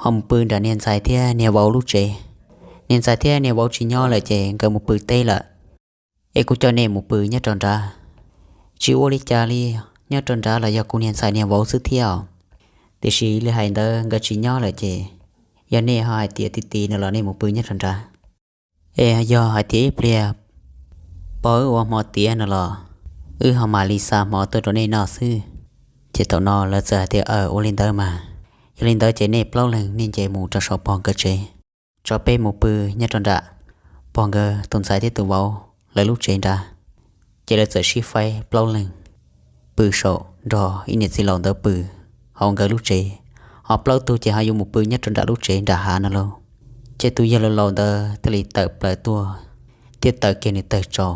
ho mus pw nram niag ntxhais thiab niag vauv lub tsev. Niag ntxhais thiab niag vauv tsis nyob lawm ces nkawd mus pw teb lawm, es kuv coj nej mus pw nyob rau nrad. Tsis ua li cas li, nyob rau nrad los yog kuv niag ntxhais niag vauv xwb thiab os. Tiam sis li hais ntawd nkawd tsis nyob lawm ces yog nej ho hais tias ti ti no los nej mus pw nyob rau nrad. Es yog hais tias ib pliag pog wb ua hmo tiav no los wb ho mam li xa hmo tuaj rau nej noj xwb. Ces thaum no lawv txawm hais tias, Aw, ua li ntawd mas, yog li ntawd ces nej plaub leeg nej nce mus rau saum pog nkawd tsev, tso peb mus pw nyob rau nram pog nkawd tus ntxhais thiab tus vauv lawv lub tsev nrad. Ces lawv txawm sib faib plaub leeg pw saum nrog ib niam txiv laus ntawd pw hauv nkawd lub tsev, ho plaub tug ces ho yuav mus pw nyob rau nram lub tsev nram hav no lauj. Ces tus yawg laus laus ntawd thiaj li tawm plaws tuaj thiab taws kiag nws tawg tsau,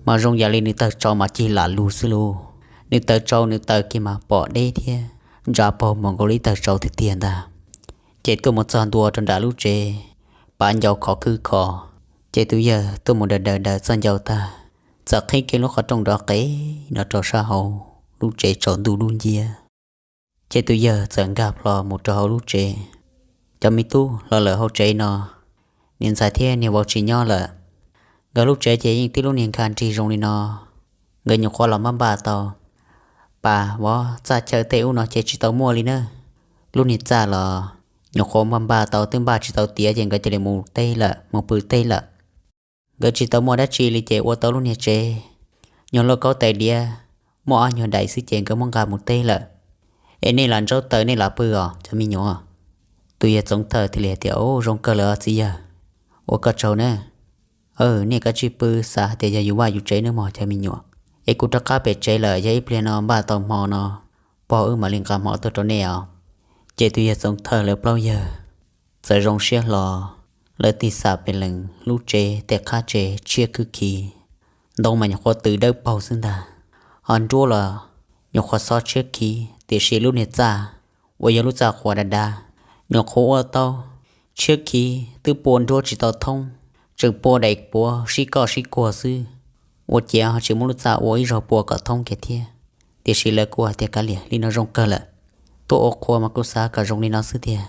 mas zoo yam li nws tawg tsau mas cig lam lug xwb lauj. Nws tawg tsau nws taws kiag mas pom deb thiab ntsa paug mus nkaus li tawg tsau tiag tiag ntag. Ces tuaj mus txog ntua rau nram lub tsev, pav ncau khov khwb kho. Ces tus yawg tuaj mus daws daws daws txoj ncau tag, txawm qhib kiag lub qhov rooj nrov qev no rau sab hauv lub tsev tsaus ntuj dub nciab. Ces tus yawg txawm nkag plho mus rau hauv lub tsev. Cov me tub, los lawm hauv tsev no, niag ntxhais thiab niag vauv tsis nyob lawm. Nkawd lub tsev ces yeej tib lub niag nkag nrig zoo li no. Nkawd nyuam qhuav los npaj npaj tau, pas vov txaj chaw tej ub no ces tsis tau muaj li na. Lub niag txaj los nyuam qhuav npaj npaj tau twb npaj tsis tau tiav ces nkawd cia li mus teb lawm, mus pw teb lawm. Nkawd tsis tau muaj dab tsi li ces ua tau lub niag tsev nyuag lauj kaub tais diav, muaj ob nyuag daim xwb ces nkawd muab nqa mus teb lawm. Es nej lam ntsaub taws nej lam pw os cov me nyuam. Tus yawg Txoov Thawj thiaj li hais tias, Ub, zoo kawg lawm os txiv yawg, ua koj tsaug na. Nej kav tsij pw, xav hais tias yog yus vaj yus tsev nawb mog cov me nyuam. Es kuv rov qab pem tsev lawm, yog ib pliag no npaj tau hmo no, pog wb mam li nqa hmo tuaj rau nej os. Ces tus yawg Txoov Thawj lawv plaub yawg txawm zoo siab hlo, lawv tig xam pem lees lub tsev tej qab tsev tshiab khwb khiv, ntoo mas nyuam qhuav tws dawb paug xwb ntag, ho nruab los nyuam qhuav xob tshiab khiv, tiam sis lub niag txaj uas yog lub txaj quav dav dav, nyuam qhuav ua tau tshiab khiv twb pua nruab tsis tau thoob, tseem pua daim puav sib koj sib kuag xwb. Ua ciav ho tsis muab lub txaj ua ib zaug pua kom thoob kiag thiab. Tiam sis lawv kuj hais tias, Kav liam, li no zoo kawg lawm, tuaj ua qhua mas kuv xav kom zoo li no xwb tiag.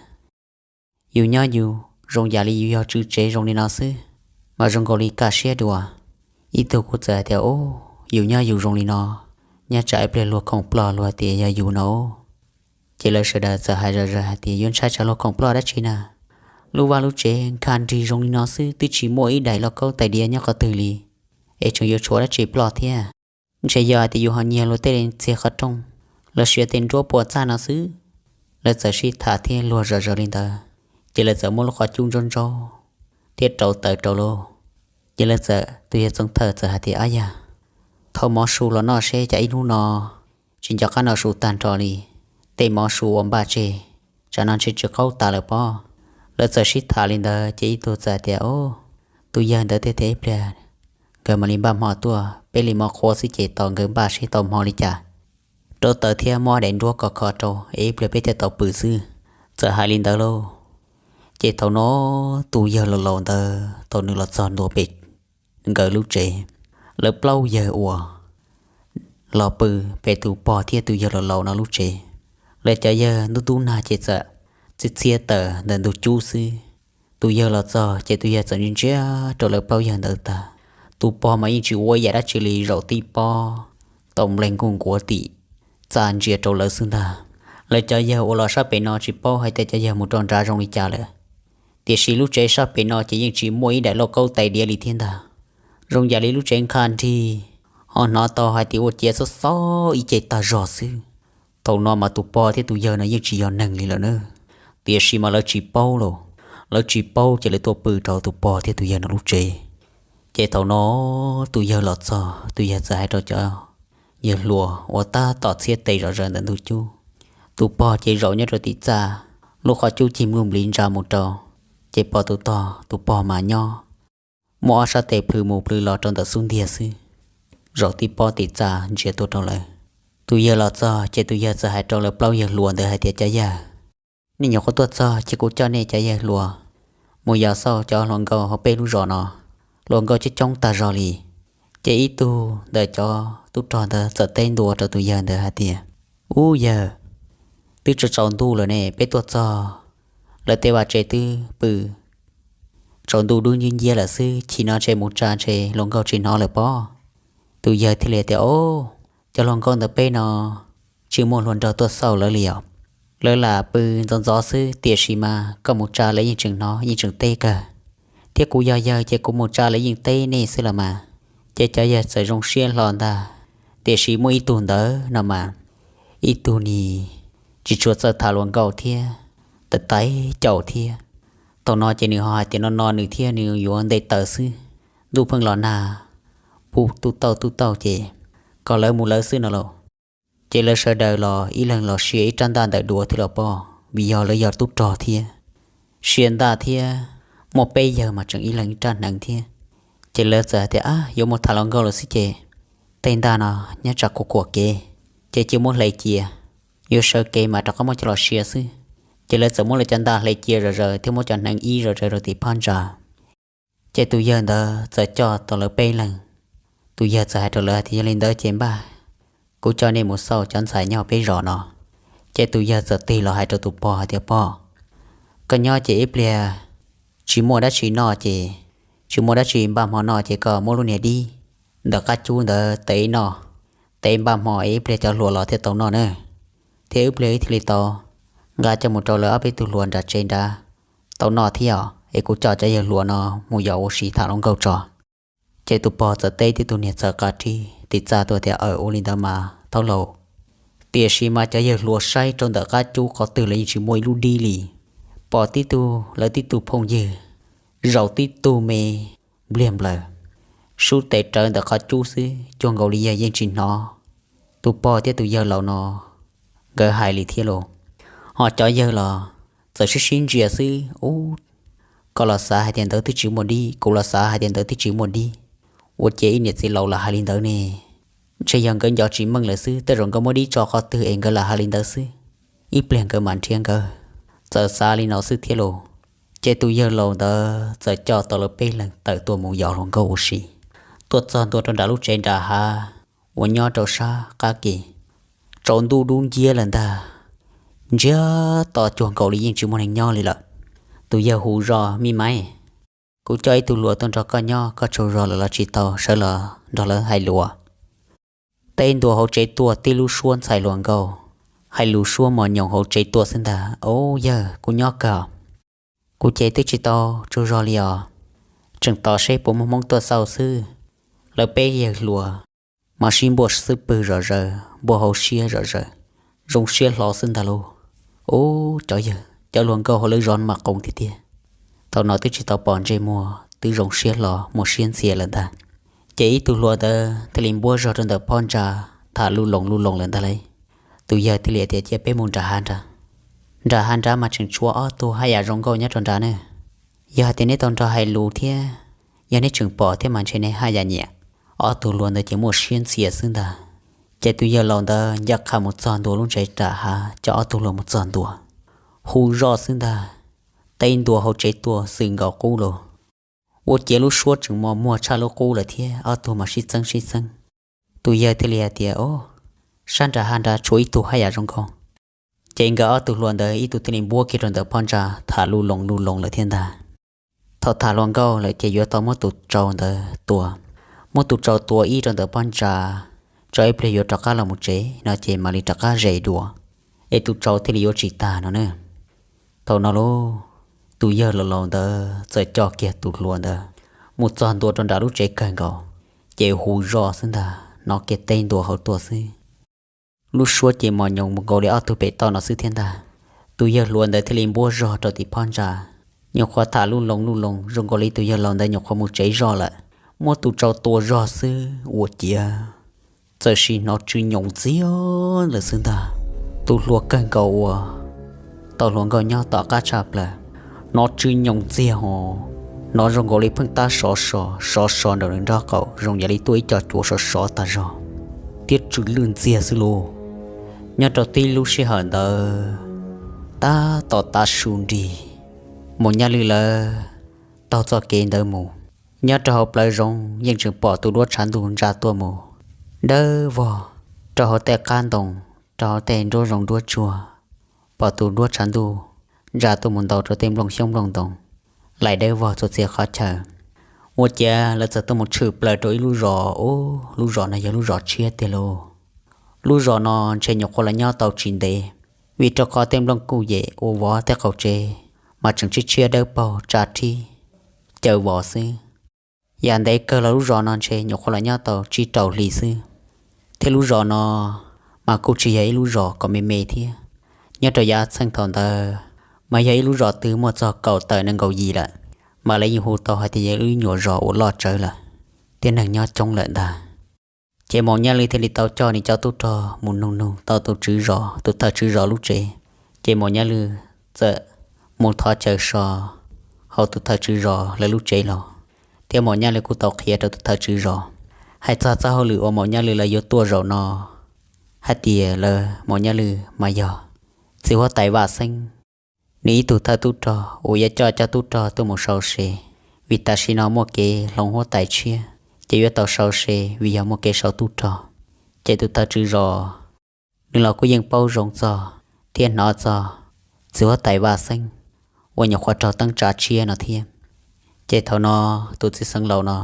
Yus nyob yus zoo yam li yus yog tswv tsev zoo li no xwb, mas zoo nkaus li kaj siab dua. Ib tug kuj txawm hais tias, Ub, yus nyob yus zoo li no, nyob tsam ib pliag luag khoom ploj luag tias yog yus no. Ces lawv sawv daws txawm hais zom zaws hais tias, Yuav ntshai tsam luag khoom ploj dab tsi na? Lub vaj lub tsev nkag nrig zoo li no xwb twb tsis muaj ib daim lauj kaub tais diav nyob qhov twg li, es tseem yuav tshuav dab tsi ploj thiab? Ntshe yog hais tias yus ho nyiag luag tej txiag qhov rooj los sis tej nruab pua txaj no xwb. Lawv txawm sib tham thiab luag zom zaws li ntawd, ces lawv txawm muab lub qhov cub ntsaub ntsaub thiab rauv taws rau lauj. Ces lawv txawm, tus yawg Txoov Thawj txawm hais tias, Ab yag, thau mov su los noj seb, cas ib hnub no tsis nco qab noj su tag nrho li. Tej mov su uas npaj tseg, tsam no ntshe tsw qaub tas lawm pob. Lawv txawm sib tham li ntawd ces ib tug txawm hais tias, Ub, tus yawg ntawd tiag tiag, ib pliag nkawd mam li npaj hmo tuaj, peb li mov qhuav xwb ces tos nkawd npaj seb tau hmo li cas, rauv taws thiab muab daim nruab kho kho rau es ib pliag peb thiaj tau pw xwb. Txawm hais li ntawd lauj, ces thaum no tus yawg laus laus ntawd thaum nws los txog ntua pem nkawd lub tsev, lawv plaub yawg uas los pw pem tus pog thiab tus yawg laus laus no lub tsev, lawv cov yawg ntub ntub nag ces txawm txhiab txhiab tawm ntawm ntug cub xwb. Tus yawg los txog ces tus yawg txawm ntsia ntsia rau lawv plaub yawg ntawd tag. Tus pog mas yeej tsis ua ib yam dab tsi li, zaum tib pob tau nplees nkuj nkuav tim txaj ntsia rau lawv xwb ntag. Lawv cov yawg uas los sab pem no tsis paub hais tias cov yawg mus rau nrad zoo li cas lawm, tiam sis lub tsev sab pem no ces yeej tsis muaj ib daim lauj kaub tais diav li thiab ntag. Zoo yam li lub tsev nqha nrig, ho hnov tau hais tias ua ciav xob xob ib ce tag zog xwb. Thaum no mas tus pog thiab tus yawg no yeej tsis yog neeg li lawm na. Tiam sis mas lawv tsis paub los, lawv tsis paub ces lawv tuaj pw rau tus pog thiab tus yawg no lub tsev. Ces thaum no tus yawg los txog, tus yawg txawm hais rau cov yawg hluas uas tab tom txhiab tes zom zaws ntawm ntug cub. Tus pog ces zaum nyob rau tim txaj, lub qhov cub cig npluj npliv ntsa mus rau, ces pom tus tog, tus pog mas nyob muaj ob sab tes plhws mus plhws los rau ntawm xub ntiag xwb, zaum tib pob tim txaj ntsia tuaj rau lawv. Tus yawg los txog ces tus yawg txawm hais rau lawv plaub yawg hluas ntawd hais tias, Cov yawg, nej nyuam qhuav tuaj txog ces kuv coj nej cov yawg hluas mus yos xauj cov hluas nkauj hauv peb lub zos no. Hluas nkauj coob coob tag zog li. Ces ib tug ntawm cov tub rog ntawd txawm teb ntua rau tus yawg ntawd hais tias, Ub yawg, twb tsaus tsaus ntuj lawm ne, peb tuaj txog lawv tej vaj tsev twb pw tsaus ntuj dub nciab nciab lawm xwb, chim no ntshe mus tsa ntshe hluas nkauj tsis hnov lawm pob. Tus yawg thiaj li tias, Au, cov hluas nkauj ntawm peb no tsis muaj hluas nraug tuaj xauj lawv li os. Lawv lam pw ntxov ntxov xwb, tiam sis mas koj mus tsa lawv yeej tseem hnov yeej tseem teb kawg. Thiab kuv yog yawg ces kuv mus tsa lawv yeej teb nej xwb los mas. Ces cov yawg txawm zoo siab hlo ntag, tiam sis muaj ib tug ntawd no mas, ib tug nim tsis tshua txawj tham hluas nkauj thiab, tawv tawv caum thiab. Thaum no ces nws ho hais tias no no nws thiab nws yuav nte taws xwb, ntuj pheej los nag, pub tub tauj tub tauj ces kom lawv mus lawv xwb no lauj. Ces lawv sawv daws los ib leeg los sia ib rab ntaj ntawm duav thiab los pob, vim yog lawv yog tub rog thiab, sia ntaj thiab, muaj peb yawg mas tseem ib leeg ib rab hneev thiab. Ces lawv txawm hais tias, Ab, yuav mus tham hluas nkauj lawm xwb ces tej ntaj no nyob tsam kuv kuam kev, ces cia muab hle cia, yuav sawv kev mas rov qab muab coj los sia xwb. Ces lawv txawm muab lawv cov ntaj hle cia zom zaws thiab muab cov hneev ib zom zaws rau tim phab ntsa. Ces tus yawg ntawd txawm coj tau lawv peb leeg. Tus yawg txawm hais rau lawv hais tias, Yog li ntawd ces npaj, kuv coj nej mus xauj cov ntxhais nyob peb zos no. Ces tus yawg txawm tig los hais rau tus pog hais tias, Pog, koj nyob ces ib pliag tsis muaj dab tsi noj ces, tsis muaj dab tsi npaj hmo noj ces koj muab lub niag dib ntawm qab cub ntawd tev noj, tev npaj hmo es ib pliag cov hluas los thiaj tau noj na. Thiab ib pliag wb thiaj li tau nqa coj mus rau lawv ob peb tug hluas nram tsev nrad tau noj thiab os. Es kuv coj cov yawg hluas no mus yos ua si tham hluas nkauj tso. Ces tus pog txawm teb thiab tus niag txawm qab ris tim txaj tuaj tias, Aws, ua li ntawd mas thaub laus. Tiam sis mas cov yawg hluas saib rau ntawm qab cub qhov twg los yeej tsis muaj ib lub dib li. Pom tib tug, lawv tib tug phooj ywg zaum tib tug me npliag nplaws, sub tes rawv ntawm qhov cub xwb, cuag nkaus li yawg yeej tsis hnov tus pog thiab tus yawg laus no nkawd hais li thiab lauj. Ho cov yawg los txawm sib sib ntsia xwb, ub, koj los xav hais tias ntawd twb tsis muaj dib, kuv los xav hais tias ntawd twb tsis muaj dib. Ua cas ib niam txiv laus lam hais li ntawd ne? Ntshe yog nkawd nco tsis meej lawm xwb, tej zaum nkawd muab dib tso qhov twg es nkawd lam hais li ntawd xwb. Ib pliag nkawd mam nrhiav nkawd. Txawm xav li no xwb thiab lauj. Ces tus yawg laus ntawd txawm coj tau lawv peb leeg tawm tuaj mus yos hluas nkauj ua si. Tuaj txog ntua rau nram lub tsev nram hav uas nyob rau sab qab ke. Tsaus ntuj dub nciab lawm ntag, ntsiag to cuag nkaus li yeej tsis muaj neeg nyob li lawm. Tus yawg hu zoj, Me maiv, kuv coj ib tug hluas tuaj nrog koj nyob, koj tsaug zog lawm los tsis tau, sawv los nrog lawv hais lus. Teb ntua hauv tsev tuaj tib lub suab ntxhais hluas nkauj, hais lus suab mos nyoos hauv tsev tuaj xwb ntag. Au yawg, kuv nyob kawg. Kuv ces twb tsis tau tsaug zog li os, tseem tos seb puas muaj hmoob tuaj xauj xwb. Lawv peb yawg hluas mas sib npuaj xwb pwg zom zaws, npuaj hauv siab zom zaws, zoo siab hlo xwb ntag lauj. Ub, cov yawg, cov hluas nkauj hauv lawv zos no mas qoos tiag tiag. Thaum no twb tsis tau pom ntsej muag twb zoo siab hlo muaj siab ntxhias lawm ntag. Ces ib tug hluas ntawd thiaj li npuab zog rau ntawm phab ntsa, tham lub loos lub loos lawm ntag lauj. Tus yawg thiaj li tias, Cia peb mus nram hav nrad. Nram hav nrad mas tseem tshuav ob tug haj yam zoo nkauj nyob rau nrad na. Yog hais tias neb tau nrog hais lus thiab, yog neb tseem pom thiab mas ntshe neb haj yam nyiam. Ob tug hluas ntawd ces muaj siab ntxhias xwb ntag. Ces tus yawg laus ntawd ncaj qha mus txog ntua lub tsev nram hav, coj ob tug hluas mus txog ntua, hu zoj xwb ntag. Teb ntua hauv tsev tuaj xwm nkaus qub los, ua ciav lub suab tseem mos muag tshaj lub qub lawm thiab, ob tug mas sib txeeb sib txeeb. Tus yawg thiaj li hais tias, Au, sab nram hav nrad tshuav ib tug haj yam zoo nkauj. Ces nkawd ob tug hluas ntawd ib tug thiaj li npuab kiag rau ntawm phab ntsa tham luj loo luj loo lawm thiab ntag. Thaum tham hluas nkauj lawm ces yuav tau muab tus tsau ntawd tua. Muab tus tsau tua ib rau ntawm phab ntsa, tsau ib pliag yuav rov qab los mus tsev no ces mam li rov qab zes dua, es tus tsau thiaj li yuav tsis tag no na. Thaum no lauj, tus yawg laus laus ntawd txawm coj kiag tus hluas ntawd mus txog ntua rau nram lub tsev kawg nkaus, ces hu zoj xwb ntag, hnov kiag teb ntua hauv tuaj xwb. Lub suab ces mos nyoos mus nkaus li ob tug pem toj no xwb thiab ntag. Tus yawg hluas ntawd thiaj li npuab zog rau tim phab ntsa, nyuam qhuav tham luj loo luj loo zoo nkaus li tus yawg laus ntawd nyuam qhuav mus tsev zog lawm. Muab tus tsau tua zog xwb ua ciav txawm sim hnov tsw nyoos ntxiag lawm xwb ntag. Tus hluas kawg nkaus uas tau hluas nkauj nyob tom qab tshaj plaws, hnov tsw nyoos ntxiag ho, hnov zoo nkaus li pheej tab sov so sov so nraum nws nraub qaum zoo yam li tuaj ib co cuav sov sov tag zog, thiab tsw lwj ntxiag xwb lauj. Nyob rau tib lub sij hawm ntawd, tab tom tav su nrig, Maum Nyaj Lwj lawv taug txoj kev ntawd mus. Nyob rau hauv plawv zoov yeej tseem pom tus duab tshav ntuj ntsa tuaj mus dawb vog rau hauv tej qab ntoo, rau hauv tej nruab zoov nruab tsuag, pom tus duab tshav ntuj ntsa tuaj mus ntaus rau tej nplooj xyoob nplooj ntoo, laim dawb vog txhua txhia qhov chaw. Ua ciav lawv txawm tuaj mus tshwm plaws rau ib lub zos, ub, lub zos no yog lub zos tshiab tiag lauj. Lub zos no ntshe nyuam qhuav los nyob tau tsis ntev, vim rau qhov tej nplooj kuj yem ua vov tej qaum tsev mas tseem tshiab tshiab dawb paug tsa rhib caw vos xwb. Yam ntev kawg los lub zos no ntshe nyuam qhuav los nyob tau tsib rau hli xwb, thiab lub zos no mas kuj tsis yog ib lub zos kom me me thiab. Nyob rau yav txheej thaum ntawd mas yog ib lub zos twg muaj txog kaum tawm nees nkaum yim lawm, mas lawv yeej hu tau hais tias yog ib lub nyuam zos uas loj tsawv lawm, thiab neeg nyob coob lawm ntag. Ces Maum Nyaj Lwj thiaj li tau coj nws cov tub rog mus nug nug tau tus tswv zos, tus thawj tswv zos lub tsev. Ces Maum Nyaj Lwj txawm mus thov chaw so hauv tus thawj tswv zos lawv lub tsev los, thiab Maum Nyaj Lwj kuj tau qhia rau tus thawj tswv zos hais txog txoj hauj lwm uas Maum Nyaj Lwj lawv yuav tuaj zaum no, hais tias lawv Maum Nyaj Lwj mas yog txiv huab tais Vaj Xeeb nws ib tug thawj tub rog uas yuav coj cov tub rog tuaj mus sau se, vim tam sim no muaj kev hloov huab tais tshiab, ces yuav tau sau se vim yog muaj kev sau tub rog. Ces tus thawj tswv zos nws los kuj yeej paub zoo txog thiab hnov txog txiv huab tais Vaj Xeeb uas nyuam qhuav raug teeb tsa tshiab no thiab. Ces thaum no tus txiv xeev laus no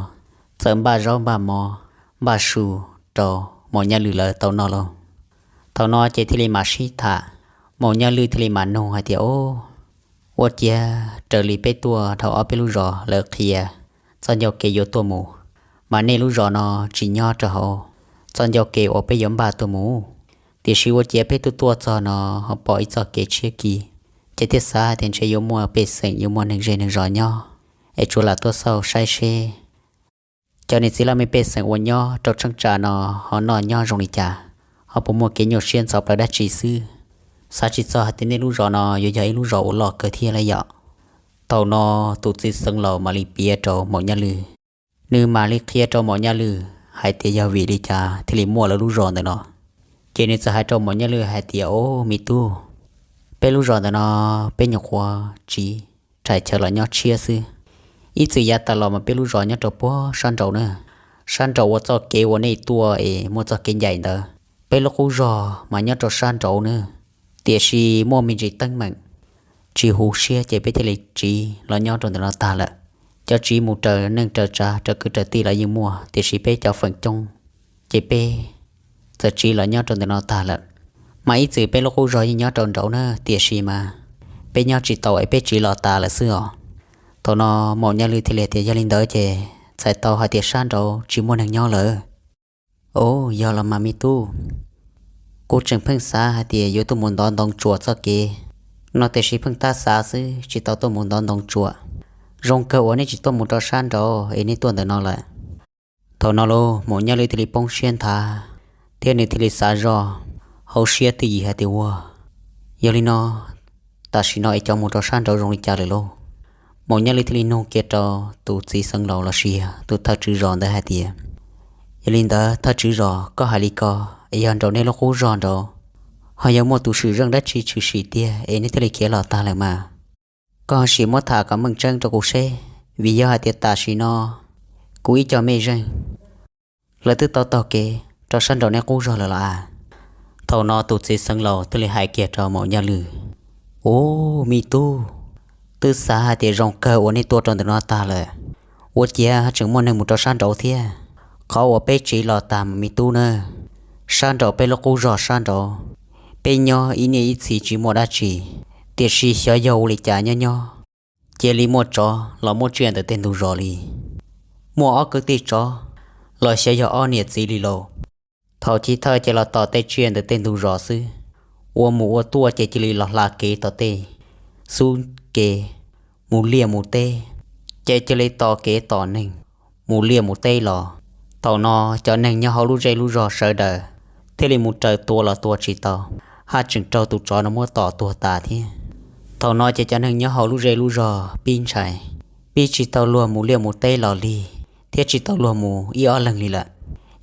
txawm npaj zaub npaj mov npaj su rau Maum Nyaj Lwj lawv tau noj lauj. Thaum no ces thiaj li mam sib tham, Maum Nyaj Lwj thiaj li mam nug hais tias, Ob, ua ciav raws li peb tuaj dhau ob peb lub zos lawv qhia txoj ncauj kev yuav tuaj mus, mas nej lub zos no tsis nyob rau hauv txoj ncauj kev uas peb yuav npaj tuaj mus. Tiam sis ua ciav peb tuaj tuaj txog no ho pom ib txoj kev tshiab kiag, ces thiaj xav hais tias ntshe yuav muaj pej xeem yuav muaj neeg zej neeg zos nyob, es tsuas lam tuaj xauj saib seb cov niam txiv laj mej pej xeem uas nyob rau tsheeb tsam no ho noj nyob zoo li cas, ho puas muaj kev nyuaj siab ntxhov plawv dab tsi xwb. Xav tsis txog hais tias nej lub zos no yuav yog ib lub zos uas loj kawg thiab lauj yom. Thaum no tus txiv xeev laus mam li piav rau Maum Nyaj Lwj. Nws mam li qhia rau Maum Nyaj Lwj hais tias yog vim li cas thiaj li muaj lawv lub zos ntawm no. Ces nws txawm hais rau Maum Nyaj Lwj hais tias, Ob, me tub, peb lub zos ntawm no peb nyuam qhuav tsiv rhais chaw los nyob tshiab xwb. Ib txwm yav tas los mas peb lub zos nyob rau puag sab nraud na, sab nraud uas txoj kev uas nej tuaj es muaj txoj kev ncaim ntawd. Peb lub qub zog mas nyob rau sab nraud na, tiam sis muaj me ntsis teeb meem tsis huv siab ces peb thiaj li tsiv los nyob rau ntawm no tag lawm. Cov tsiv mus raws neej raws tsav raws kwv raws tij los yeej muaj, tiam sis peb cov feem coob ces peb txawm tsiv los nyob rau ntawm no tag lawm. Mas ib txwm peb lub qub zog yeej nyob rau nraud na, tiam sis mas peb nyob tsis tau es peb tsiv los tas lawm xwb os. Thaum no Maum Nyaj Lwj thiaj li tias, Yog li ntawd ces txhais tau hais tias sab nraud tsis muaj neeg nyob lawm. Ob, yog los mas me tub, kuv tseem pheej xav hais tias yuav tuaj mus ntov ntoo tsuam txoj kev no, tiam sis pheej tab xav xwb tsis tau tuaj mus ntov ntoo tsuam. Zoo kawg uas nej tsis tuaj mus rau sab nraud es nej tuaj ntawm no lawm. Thaum no lauj, Maum Nyaj Lwj thiaj li poob siab nthav, thiab nws thiaj li xav zoj hauv siab twj ywm hais tias, Ua, yog li no tam sim no es cov mus rau sab nraud zoo li cas lawm lauj? Maum Nyaj Lwj thiaj li nug kiag rau tus txiv xeev laus lossis yog tus thawj tswv zos ntawd hais tias, Yog li ntawd thawj tswv zos, koj hais li ko es yog nraum nej lub qub zog nraud ho yog muaj tus swm zeej dab tsi tshwm sim tiag es nej thiaj li khiav los tag lawm mas? Koj ho sim muab tham kom meej tseeb rau kuv seb, vim yog hais tias tam sim no kuv ib co mej zeej lawv twb tau taug kev rau sab nraum nej qub zog lawm los as? Thaum no tus txiv xeev laus thiaj li hais kiag rau Maum Nyaj Lwm, Ub, me tub, twb xav hais tias zoo kawg uas nej tuaj rau ntawm no tag lawm, ua ciav tseem muaj neeg mus rau sab nraud thiab. Qhov uas peb tsiv los tag mas me tub na, sab nraud peb lub qub zog sab nraud, peb nyob ib niaj ib txhis tsis muaj dab tsi, tiam sis xyov yog ua li cas nyob nyob cia li muaj tsov los muab tsiaj ntawm tej ntug zos li. Muaj ob kwv tij tsov los xyov yog ob niam txiv li lauj. Thaum chiv thawj ces los tom tej tsiaj ntawm tej ntug zos xwb, ua mus ua tuaj ces cia li los hla kev tom tej xub kev mus liaj mus teb, ces cia li tos kev tom neeg mus liaj mus teb los. Thaum no cov neeg nyob hauv lub zej lub zog sawv daws thiaj li mus raws tua los tua tsis tau, haj tseem raug tus tsov no muab tom tuag tas thiab. Thaum no ces cov neeg nyob hauv lub zej lub zog pib ntshai, pib tsis tau luag mus liaj mus teb los li, thiab tsis tau luag mus ib ob leeg li lawm.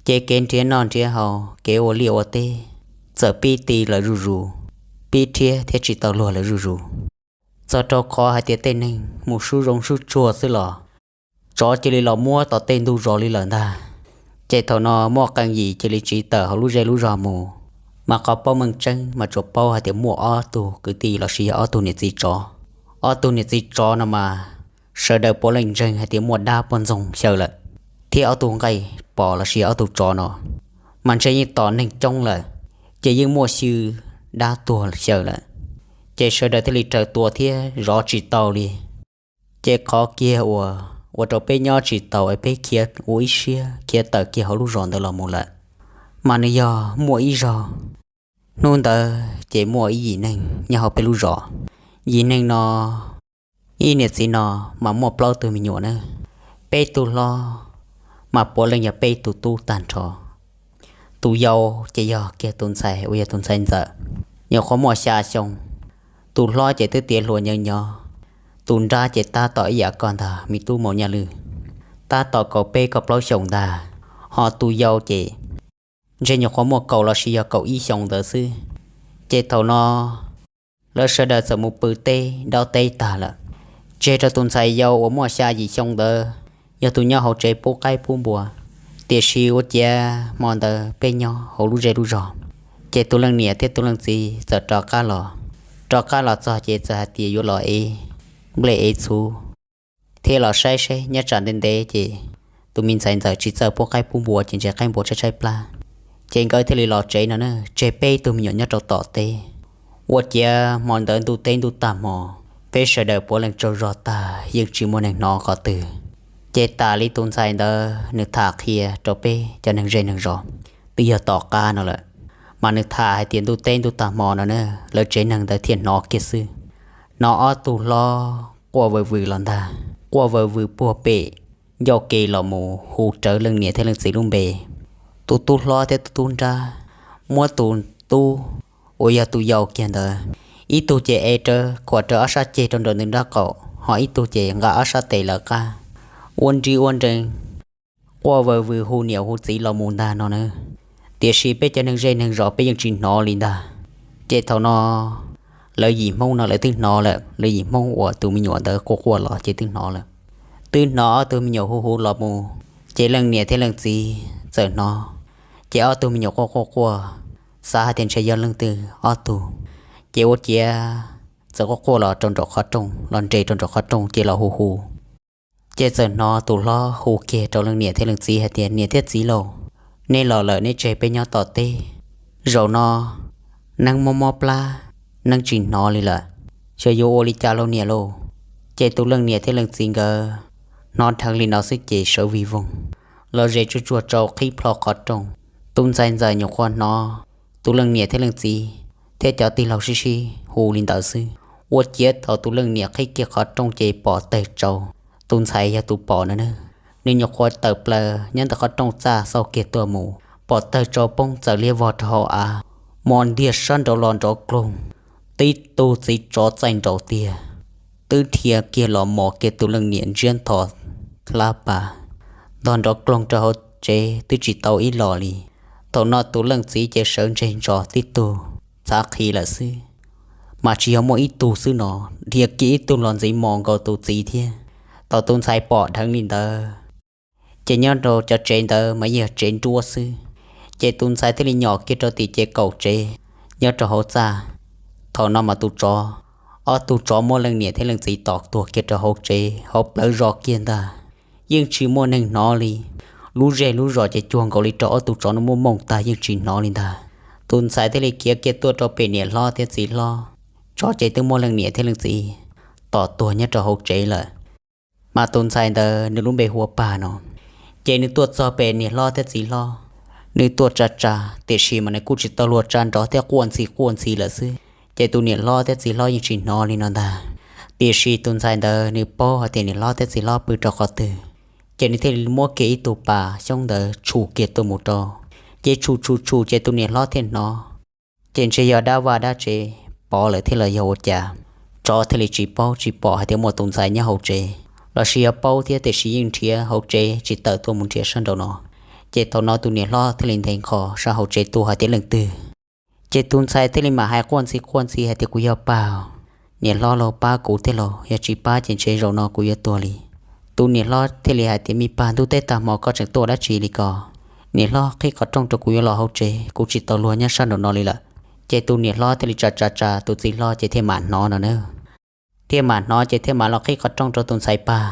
Ces kev nrhiav noj nrhiav haus, kev ua liaj ua teb txawm pib ti lawm zuj zus, pib rhiab thiab tsis tau luag lawm zuj zus. Txog rau qhov hais tias tej neeg mus sub zoov sub tsuag xwb los tsov cia li los muab tom tej ntug zos li lawm ntag. Ces thaum no muaj qee yim cia li tsiv tawm hauv lub zej lub zog mus, mas qhov paub meej tseeb mas tsuas paub hais tias muaj ob tug kwv tij lossis yog ob tug niam txiv tsov. Ob tug niam txiv tsov no mas sawv daws puav leej ntseeg hais tias muaj dab puag ntxoog xyaw lawm, thiab ob tug nqaij pos lossis ob tug tsov no mas ntshe yeej tom neeg coob lawm, ces yeej muaj xyw dab tuag xyaw lawm. Ces sawv daws thiaj li raws tua thiab zov tsis tau li. Ces qhov kiag uas ua rau peb nyob tsis tau es peb khiav ua ib siab khiav tawm kiag hauv lub zos ntawd los mus lawm, mas nws yog muaj ib zaug. Hnub ntawd ces muaj ib yim neeg nyob hauv peb lub zos. Yim neeg no ib niam txiv no mas muaj plaub tug me nyuam na, peb tug hlob mas puav leej yog peb tug tub tag nrho. Tus yau ces yog kiag tus ntxhais uas yog tus ntxhais ntxawm, nyuam qhuav muaj xya xyoo. Tus hlob ces twb tiav hluas nyob nyob. Tus nrab ces tab tom ib yam koj ntag me tub Maum Nyaj Lwm, tab tom kaum peb kaum plaub xyoos ntag. Ho tus yau ces ntshe nyuam qhuav muaj kaum lossis yog kaum ib xyoos ntawd xwb. Ces thaum no lawv sawv daws txawm mus pw teb dob teb tag lawm, tseg rau tus ntxhais yau uas muaj xya yim xyoo ntawd yog tus nyob hauv tsev pub qaib pub npua. Tiam sis ua ciav hmo ntawd peb nyob hauv lub zej lub zog, ces tus leej niam thiab tus leej txiv txawm rov qab los. Rov qab los txog ces txawm hais tias yuav los ev nplej ev txhuv thiab los saib seb nyob tsam ntev ntev ces tus me ntxhais ntxawm tsis txawj pub qaib pub npua ces ntshe qaib npua tshaib tshaib plab. Ces nkawd thiaj li los tsev no na, tseg peb tug me nyuam nyob rau tom teb. Ua ciav hmo ntawd ntuj teb ntuj tag hmo, peb sawv daws puav leej tsaug zog tag yeej tsis muaj neeg hnov qhov twg. Ces tas li tus ntxhais ntawd nws tham qhia rau peb cov neeg zej neeg zos, twb yog tom qab no lawm, mas nws tham hais tias ntuj teb ntuj tag hmo no na, lawv tsev neeg ntawd thiaj hnov kiag xwb. Hnov ob tug hlob quaj vwm vwm los ntag, quaj vwm vwm puag pem ncauj ke los mus hu rawv leej niam thiab leej txiv lub npe. Tus tub hlob thiab tus tub nrab muab tus tub uas yog tus yau kiag ntawd, ib tug ces ev rawv khuam rawv ob sab ceg rau nraum nws nrab qaum, ho ib tug ces nqa ob sab tes lawv qab, ua nri ua nrees, quaj vwm vwm hu niam hu txiv los mus ntag no na. Tiam sis peb cov neeg zej neeg zos peb yeej tsis hnov li ntag. Ces thaum no lawv yim Hmoob no lawv twb hnov lawm, lawv yim Hmoob uas tus me nyuam ntawd quaj quaj los ces twb hnov lawm. Twb hnov ob tug me nyuam hu hu los mus, ces leej niam thiab leej txiv txawm hnov. Ces ob tug me nyuam quaj quaj quaj, xav hais tias ntshe yog leej twg ob tug, ces ua ciav txawm quaj quaj los rau nraum qhov rooj, los nres rau nraum qhov rooj ces los hu hu. Ces txawm hnov tus hlob hu kiag rau leej niam thiab leej txiv hais tias, Niam thiab txiv lauj, nej los lawm neb tseg peb nyob tom teb. Zaum no neeb mob mob plab, neeb tsis hnov li lawm, xyov yuav ua li cas lauj niam lauj. Ces tus leej niam thiab leej txiv nkawd hnov dheev li no xwb ces sawv vij voog los ze tsuag tsuag rau qhib plho qhov rooj. Tus ntxhais ntxawm nyuam qhuav hnov tus leej niam thiab leej txiv thiab cov tij laug sib sib hu li ntawd xwb, ua ciav thaum tus leej niam qhib kiag qhov rooj ces pom tawg tsau. Tus ntxhais yog tus pom no na, nws nyuam qhuav tawm plaws nyob ntawm qhov rooj txaj xauj kiag tuaj mus, pom tawg tsau poob txawm liab vog rau hauv av. Mos ntiag sab nraud los nrov kloog, tib tug txiv tsov txaij nraud tiag, twb dhia kiag los mos kiag tus leej niam ntsiab nthos hlab pas, ntog nrov kloog rau hauv tsev twb tsis tau ib los li. Thaum no tus leej txiv ces sawv ntseg ntsos tib tug txhav qhi lawm xwb, mas tsis yog muaj ib tug xwb no, dhia kiag ib tug los ntxiv mos nkaus tus txiv thiab. Thaum tus ntxhais pom dheev li ntawd, ces nyob rau cov tsev ntawd mas yeej yog tsev nruab xwb, Ces tus ntxhais thiaj li nyom kiag rau tim ces kaum tsev nyob rau hauv txaj. Thaum no mas tus tsov, ob tug tsov muab leej niam thiab leej txiv tom tuag kiag rau hauv tsev hauv plawv zos kiag ntag. Yeej tsis muaj neeg hnov li. Lub zej lub zos ces cuag nkaus li rau ob tug tsov no muaj mooj tag yeej tsis hnov li ntag. Tus ntxhais thiaj li khiav kiag tuaj rau pem niam hlob thiab txiv hlob, tsov ces twb muab leej niam thiab leej txiv tom tuag nyob rau hauv tsev lawm. Mas tus ntxhais ntawd nws lub npe hu ua Pag no. Ces nws tuaj txog pem niam hlob thiab txiv hlob, nws tuaj tsa tsa, tiam sis mas nws kuj tsis tau luag tsa nrov thiab quaj ntxhi quaj ntxhi lawm xwb. Ces tus niam hlob thiab txiv hlob yeej tsis hnov li no ntag. Tiam sis tus ntxhais ntawd nws paub hais tias niam hlob thiab txiv hlob pw rau qhov twg, ces nws thiaj li muab kiag ib tug pas xyoob ntawd tshum kiag tuaj mus rau. Ces tshum tshum tshum ces tus niam hlob thiaj hnov. Ces ntshe yog dab vaj dab tsev pov lawm thiab los yog ua cas, tsov thiaj li tsis paub tsis pom hais tias muaj tus ntxhais nyob hauv tsev, los sis yog paub thiab tiam sis yeej nrhiav hauv tsev tsis tawm tuaj mus nrhiav sab nraum no. Ces thaum no tus niam hlob thiaj li ntes nqho sab hauv tsev tuaj hais tias leej twg. Ces tus ntxhais thiaj li mam hais quaj ntxhi quaj ntxhi hais tias kuv yog Pag, niam hlob los pab kuv thiab los yog tsis pab ces ntshe zaum no kuv yuav tuag li. Tus niam hlob thiaj li hais tias me Pag, ntuj teb tag hmo koj tseem tuaj dab tsi li ko? Niam hlob qhib qhov rooj rau kuv yuav los hauv tsev, kuv tsis tau luag nyob sab nraum no li lawm. Ces tus niam hlob thiaj li tsa tsa tsa tus txiv hlob ces thiaj mam hnov no na. Thiaj mam hnov ces thiaj mam los qhib qhov rooj rau tus ntxhais Pag.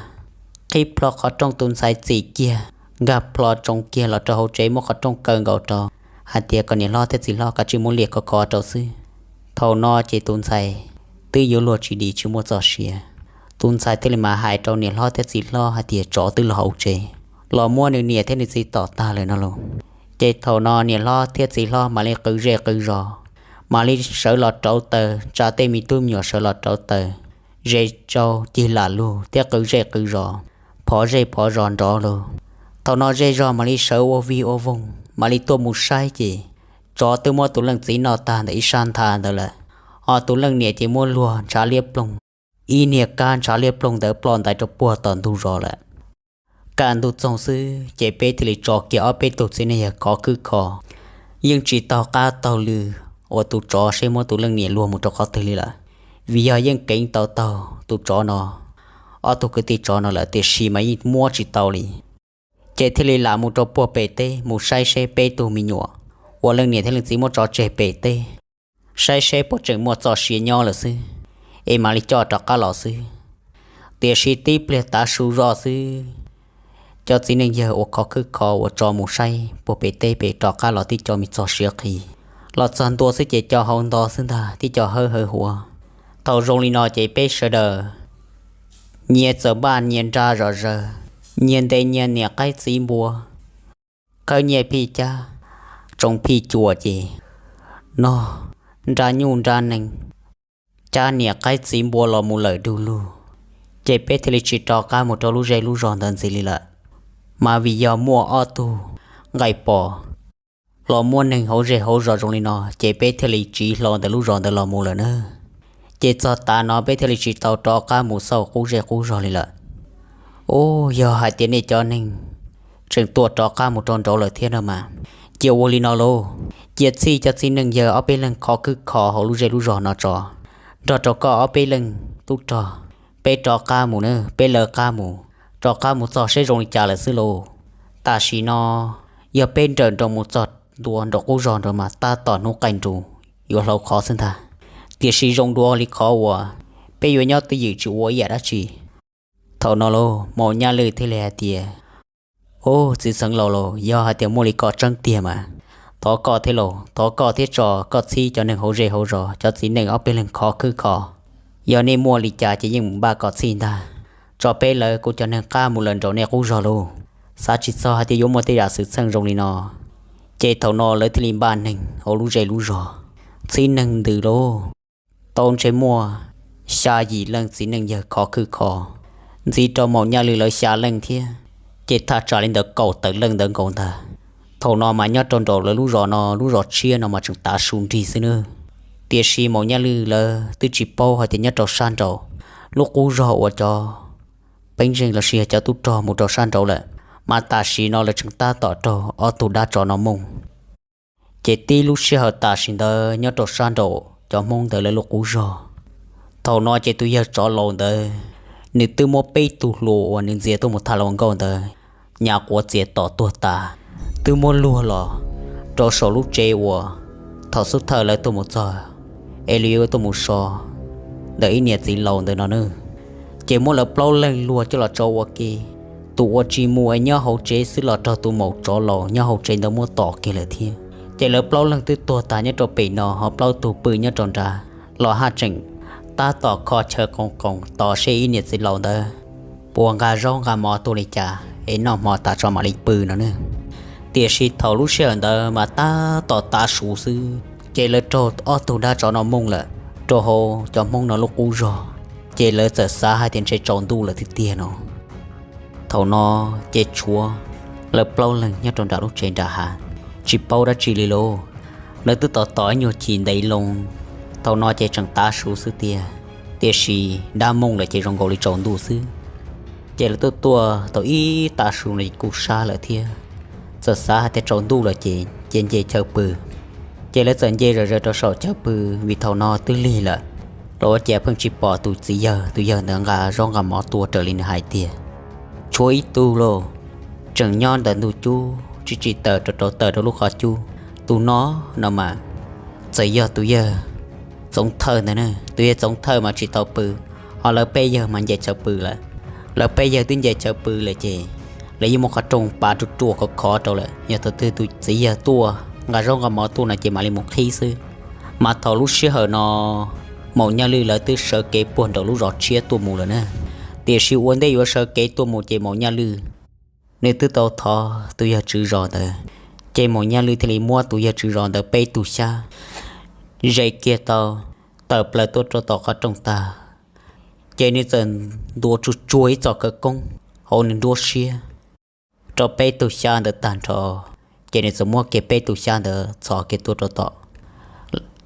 Qhib plho qhov rooj tus ntxhais txim kiag, nkag plho tsoo kiag los rau hauv tsev muab qhov rooj kaw nkaus rau, hais tias kom niam hlob thiab txiv hlob kav tsij muab liam khov khov rau xwb. Thaum no ces tus ntxhais twb yuav luag tsis dim tsis muaj txoj sia. Tus ntxhais thiaj li mam hais rau niam hlob thiab txiv hlob hais tias tsov twb los hauv tsev, los muab nws niam thiab nws txiv tom tag lawm no los. Ces thaum no niam hlob thiab txiv hlob mam li qw zej qw zos, mam li sawv los rauv taws, tsa tej me tub me nyuam sawv los rauv taws, zes tsau cig lam lug thiab qw zej qw zos, phov zej phov zos nrov lug. Thaum no zej zog mam li sawv ua vig ua voog mam li tuaj mus saib ces tsov twb muab tus leej txiv noj tag ntawm ib sab ntha ntawd lawm. Ho tus leej niam ces muab luag ntshav liab ploog, ib niag kab ntshav liab ploog ntawd ploj ntais rau puag tom ntug zos lawm. Kaj ntug txoog xwb ces peb thiaj li tso kiag ob peb tug txiv neej yawg khov khwb kho, yeej tsis taug qab taug lw uas tus tsov seb muab tus leej niam luag mus rau qhov twg li lawm. Vim yog yeej keev tau taug tus tsov no, ob tug kwv tij tsov no lawm tiam sis mas yeej muab tsis tau li. Ces thiaj li lam mus rau puag pem teb mus saib seb peb tug me nyuam uas leej niam thiab leej txiv muab tso tseg pem teb, saib seb puas tseem muaj txoj sia nyob lawm xwb, es mam li coj rov qab los xwb. Tiam sis tib pliag tav su zoj xwb, cov txiv neej yawg uas khov khwb kho uas tso mus saib puag pem teb pem rov qab los tib co me txog siav qhi. Los txog ntua xwb ces co hau nto xwb ntag, tib co hawb hawv huav. Thaum zoo li no ces peb sawv daws nyias txawm npaj nyias nra zom zaws, nyias ntes nyias niam qaib txiv npua, khawb nyias phij cab, tsoo phij cuam ces noj, nra nyuj nra nees, cab niam qaib txiv npua los mus lawm du lug. Ces peb thiaj li tsis rov qab mus rau lub zej lub zos ntawd ntxiv li lawm. Mas vim yog muaj ob tug nqaij pom los muab neeg hauv zej hauv zos zoo li no ces peb thiaj li tsiv hlo ntawm lub zos ntawd los mus lawm na. Ces txog tav no peb thiaj li tsis tau rov qab mus xauj qub zej qub zos li lawm. Ub, yog hais tias nej cov neeg tseem tuaj rov qab mus rau nraud lawm thiab no mas, cia ua li no lauj, cia txhij cov txiv neej yawg ob peb leeg khov khwb kho hauv lub zej lub zos no tso, nrog rau koj ob peb leeg tub rog, peb rov qab mus na, peb lawv qab mus, rov qab mus txog seb zoo li cas lawm xwb lauj. Tam sim no yog peb nrawm nroos mus txog ntua nraum qub zog nraud mas tab tom hnub qaij nrus yuav hlau qhov xwb ntag. Tiam sis zoo dua li qhov uas peb yuav nyob twj ywm tsis ua ib yam dab tsi. Thaum no lauj, Maum Nyaj Lwj thiaj li hais tias, Ub, txiv xeev laus lauj, yog hais tias muaj li ko tseeb tiag mas thov koj thiab lauj, thov koj thiab tso koj txhib cov neeg hauv zej hauv zos, cov txiv neej ob peb leeg khov khwb kho. Yog nej muaj li cas ces yeej mus npaj kom txhij ntag, tso peb lawv kuv cov neeg qab mus lawm nraum nej qub zog lauj. Xav tsis txog hais tias yuav muaj tej yam xwm txheej zoo li no. Ces thaum no lawv thiaj li npaj neeg hauv lub zej lub zog, txhib neeg ntws lauj. Tau ntshe muaj xya yim leej txiv neej yawg khov khwb kho, ntxiv rau Maum Nyaj Lwj lawv xya leej thiab, ces thaj tsam li ntawd kaum tawm leej ntawd nkaus ntag. Thaum no mas nyob rau nraum lawv lub zos no, lub zos tshiab no mas tseem tav su nrig xwb nawb. Tiam sis Maum Nyaj Lwj lawv twb tsis paub hais tias nyob rau sab nraum lub qub zog uas cov peeb zeej los sis yog cov tub rog mus rau sab nraud lawm, mas tam sim no lawv tseem tab tom raug ob tug dab tsov no mooj. Ces tib lub sij hawm tam sim ntawd nyob rau sab nraum cov Hmoob ntawd lawv lub qub zog, thaum no ces tus yawg tsov laus ntawd, nws twb muab peb tug hluas uas nws ntxias tuaj mus tham hluas nkauj ntawd nyas quav txias tom tuag tas, twb muab luag los rau saum lub tsev uas thaum xub thawj lawv tuaj mus txog es lawv yuav tuaj mus so ntawm ib niam txiv laus ntawd no nawb. Ces muab lawv plaub leeg luag coj los tso ua ke. Tus uas tsis mus es nyob hauv tsev xwb los raug tus maum tsov laus nyob hauv tsev ntawd muab tom kiag lawm thiab. Ces lawv plaub leeg twb tuag tas nyob rau pem no, ho plaub tug pw nyob rau nrad los haj tseem tab tom kho chaw qoos qoos tos seb ib niam txiv laus ntawd puas nqa zaub nqa mov tuaj li cas es noj hmo tas tso mam li pw no nawb. Tiam sis thaum lub sij hawm ntawd mas tab tom tav su xwb, ces lawv raug ob tug dab tsov no mooj lawm rau hauv cov Hmoob no lub qub zog, ces lawv txawm xav hais tias ntshe tsaus ntuj lawm tiag tiag no. Thaum no ces tshuav lawv plaub leeg nyob rau nram lub tsev nram hav, tsis paub dab tsi li lauj. Lawv twb tos tos ib nyuag chim ntev loo, thaum no ces tseem tav su xwb tiag, tiam sis dab mooj lawm ces zoo nkaus li tsaus ntuj xwb. Ces lawv tuaj tuaj tau ib tav su no kuj sab lawm thiab, txawm xav hais tias tsaus ntuj lawm ces cia nce chaw pw. Ces lawv txawm nce zom zaws rau saum chaw pw, vim thaum no twb lig lawm, los ua cas pheej tsis pom tus txiv yawg, tus yawg ntawd nqa zaub nqa mov tuaj raws li nws hais tiag. Tshuav ib tug lauj, tseem nyob ntawm ntug cub tsis tsis tawm rau rau tawm rau lub qhov cub. Tus no no mas txawm yog tus yawg Txoov Thawj ntawd na, tus yawg Txoov Thawj mas tsis tau pw, ho lawv peb yawg mas nce chaw pw lawm. Lawv peb yawg twb nce chaw pw lawm ces lawv yeej muab qhov rooj pav ruaj ruaj khov khov rau lawm, yog thaum twg tus txiv yawg tuaj nqa zaub nqa mov tuaj no ces mam li mus qhib xwb. Mas thaum lub sij hawm no Maum Nyaj Lwj lawv twb sawv kev puag nraum lub zos tshiab tuaj mus lawm na, tiam sis ua ntej yuav sawv kev tuaj mus ces Maum Nyaj Lwj nws twb tau thov tus yawg tswv zos ntawd, ces Maum Nyaj Lwj thiaj li muab tus yawg tswv zos ntawd peb tug xyab ze kiag tau, tawm plaws tuaj rau tom qhov rooj tag, ces nws txawm ntuav tsuag tsuag ib txoj khawv koob hauv nws nruab siab rau peb tug xyab ntawd tag nrho. Ces nws txawm muab kiag peb tug xyab ntawd txhos kiag tuaj rau tom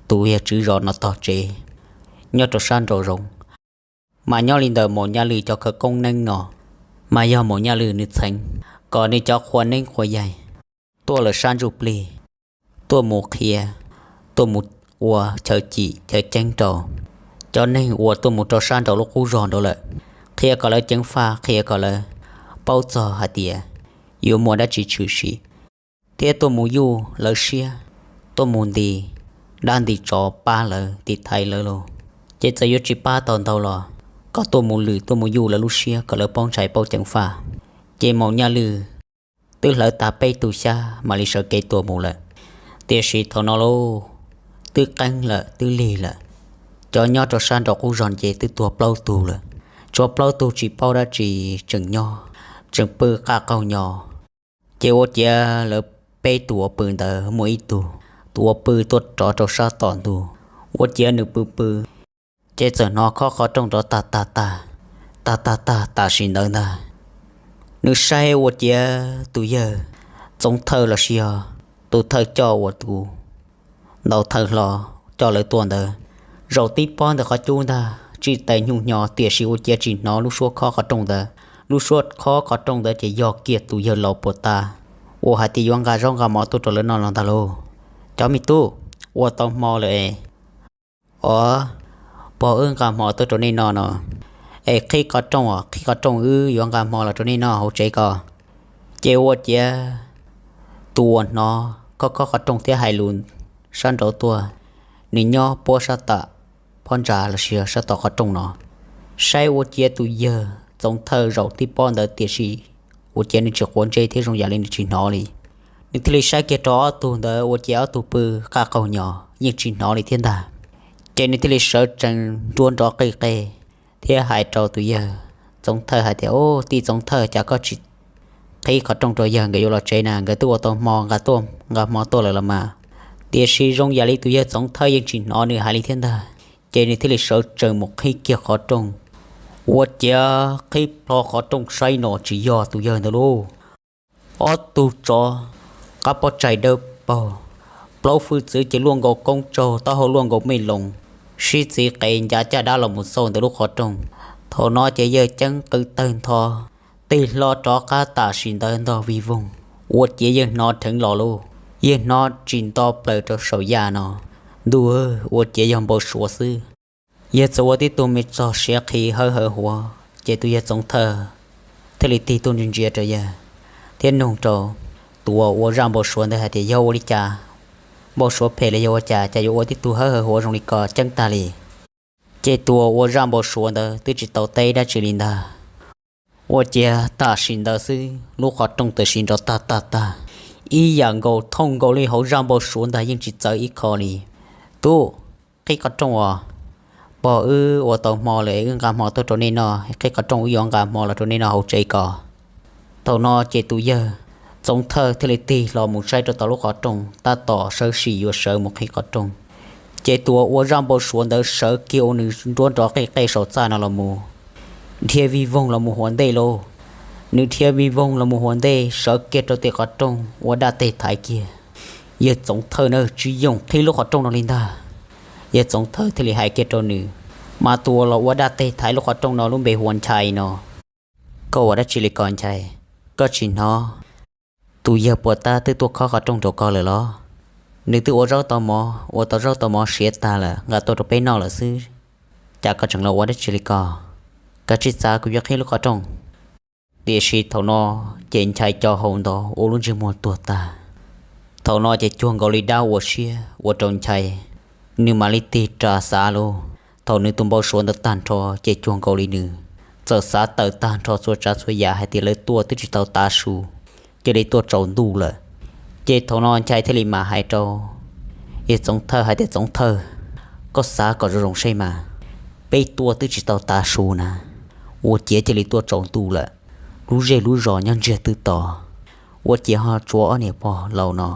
tus yawg tswv zos no tog tsev, nyob rau sab nraum zoov. Mas nyob li ntawm Maum Nyaj Lwj cov khawv koob neeb no, mas yog Maum Nyaj Lwj nws txheev kom nws cov qhua neeb qhua yaig tuaj lawm sab ntsuj plig, tuaj mus qhia, tuaj mus ua chaw cim chaw ceeb rau cov neeg uas tuaj mus rau sab nraum lub qub zog nraud lawm, qhia kom lawv ceev faj, qhia kom lawv paub txog hais tias yuav muaj dab tsi tshwm sim, thiab tuaj mus yuj lawv siab, tuaj mus nti dab nti tsov pab lawv tiv thaiv lawv lauj. Ces txawm yuav tsis pab tau ntau los kom tuaj mus lwm tuaj mus yuj lawv lub siab kom lawv paub ntshai paub ceev faj. Ces Maum Nyaj Lwj twb hlawv tag peb tug xyab mam li sawv kev tuaj mus lawm. Tiam sis thaum no lauj, twb qeeb lawm twb lig lawm, cov nyob rau sab nraum qub zog ces twb tuag plaub tug lawm, tshuav plaub tug tsis paub dab tsi tseem nyob, tseem pw qaj qaug nyo. Ces ua ciav lawv peb tug uas pw ntawd muaj ib tug, tus uas pw tuaj rov rau sab tom ntug, ua ciav nws pw pw, ces txawm hnov khob qhov rooj rov tag tag tag, tag tag tag tam sim ntawd ntag. Nws saib ua ciav tus yawg Txoov Thawj los sis yog tus thawj coj uas tus ntaus thawj hlo coj lawv tuaj ntawd, zaum tib pob ntawm qhov cub ntag, tsis taus nyuj hnyo tiam sis ua ciav tsis hnov lub suab khob qhov rooj ntawd. Lub suab khob qhov rooj ntawd ces yog kiag tus yawg laus puag ta uas hais tias yuav nqa zaub nqa mov tuaj rau lawv noj los ntag lauj. Cov me tub, ua tau hmo lawm es, o, pog wb nqa hmo tuaj rau nej noj no, es qhib qhov rooj os, qhib qhov rooj wb yuav nqa hmo los rau nej noj hauv tsev ko. Ces ua ciav tus uas hnov khob khob qhov rooj thiab hais lus sab nraud tuaj, nws nyob puab sab tom phab ntsa los sis sab tom qhov rooj no, saib ua ciav tus yawg Txoov Thawj zaum tib pob ntawd tiam sis ua ciav nws tsis quav ntsej thiab zoo yam li nws tsis hnov li. Nws thiaj li saib kiag rau ob tug ntawd ua ciav ob tug pw qaj qaug nyo yeej tsis hnov li thiab ntag. Ces nws thiaj li sawv tsees nruab nrov qij qe thiab hais rau tus yawg Txoov Thawj hais tias, Au, tij Txoov Thawj, cas koj tsis qhib qhov rooj rau yawg nkawd yuav los tsev na? Nkawd twb ua tau hmo nqa tuaj, nqa hmo tuaj lawm los mas. Tiam sis zoo yam li tus yawg Txoov Thawj yeej tsis hnov nws hais li thiab ntag. Ces nws thiaj li sawv tsees mus qhib kiag qhov rooj. Ua ciav qhib plho qhov rooj saib no tsis yog tus yawg ntawd lauj. Ob tug tsov qab pob tsaig dawb paug, plaub hwj txwv ces luaj nkaus koob tsaug, taub hau luaj nkaus mej loos, sib txiv qe ncav caj dab los mus xauj ntawm lub qhov rooj. Thaum no ces yawg ceeb qw tawg ntho, tig hlo rov qab tam sim ntawd ntog vig voog. Ua ciav yawg hnov dheev los lauj, yawg hnov tsis nto plaws rau saum yaj no. Ntuj, ua ciav yog npau suav xwb. Yawg txawm ua tib tug me txog siav qhi hawb hawv huav, ces tus yawg Txoov Thawj thiaj li tig tuaj ntsia ntsia rau yawg thiab nug rau Tus uas ua zaj npau suav ntawd hais tias yog ua li cas, npau suav phem los yog ua cas, cas yuav ua tib tug hawb hawv huav zoo li ko ceeb tag li. Ces tus uas ua zaj npau suav ntawd twb tsis tau teb dab tsi li ntag. Ua ciav tam sim ntawd xwb lub qhov rooj tawm sim nrov tag tag tag, ib yam nkaus thooj nkaus li hauv zaj npau suav ntag, yeej tsis txawv ib qho li. Tub, qhib qhov rooj os. Pog, wb ua tau hmo lawm es wb nqa hmo tuaj rau nej noj, qhib qhov rooj, wb yuav nqa hmo los rau nej noj hauv tsev ko. Thaum no ces tus yawg Txoov Thawj thiaj li tig hlo mus saib rau tom lub qhov rooj, tab tom sawv sim yuav sawv mus qhib qhov rooj. Ces tus uas ua zaj npau suav ntawd sawv kiag ua nws nruab nrov qej qej saum txaj no los mus, dhia vij voog los mus hauv ntej lauj. Nws dhia vij voog los mus hauv ntej sawv kiag rau tim qhov rooj ua dab teg thaiv kiag. Yawg Txoov Thawj na, tsis yoog qhib lub qhov rooj no li ntag. Yawg Txoov Thawj thiaj li hais kiag rau nws, mas tus uas los ua dab teg thaiv lub qhov rooj no lub npe hu ua Nchai no. Koj ua dab tsi li ko Nchai? Koj tsis hnov tus yawg puas tab twb tuaj khob qhov rooj rau koj lawm los? Nws twb ua zaub tau mov, ua tau zaub tau mov siav tag lawm nqa tuaj rau peb noj lawm xwb, cas koj tseem los ua dab tsi li ko? Kav tsij txav, kuv yuav qhib lub qhov rooj. Tiam sis thaum no ces Nchai co hau ntawd ua lub ntsej muag tuag tag. Thaum no ces cuag nkaus li dab ua siab ua rau Nchai, nws mam li tig ras xav lauj. Thaum nws tus npau suav ntawd tag nrho ces cuag nkaus li nws txawm xav tawm tag nrho txhua tsav txhua yam hais tias lawv tuaj twb tsis tau tav su, cia li tuaj tsaus ntuj lawm. Ces thaum no Nchai thiaj li mam hais rau yawg Txoov Thawj hais tias, Txoov Thawj, koj xav kom zoo zoo seb mas, peb tuaj twb tsis tau tav su na, ua ciav cia li tuaj tsaus ntuj lawm, lub zej lub zos nyob ntsiag twb to, ua ciav ho tshuav ob niag pog laus no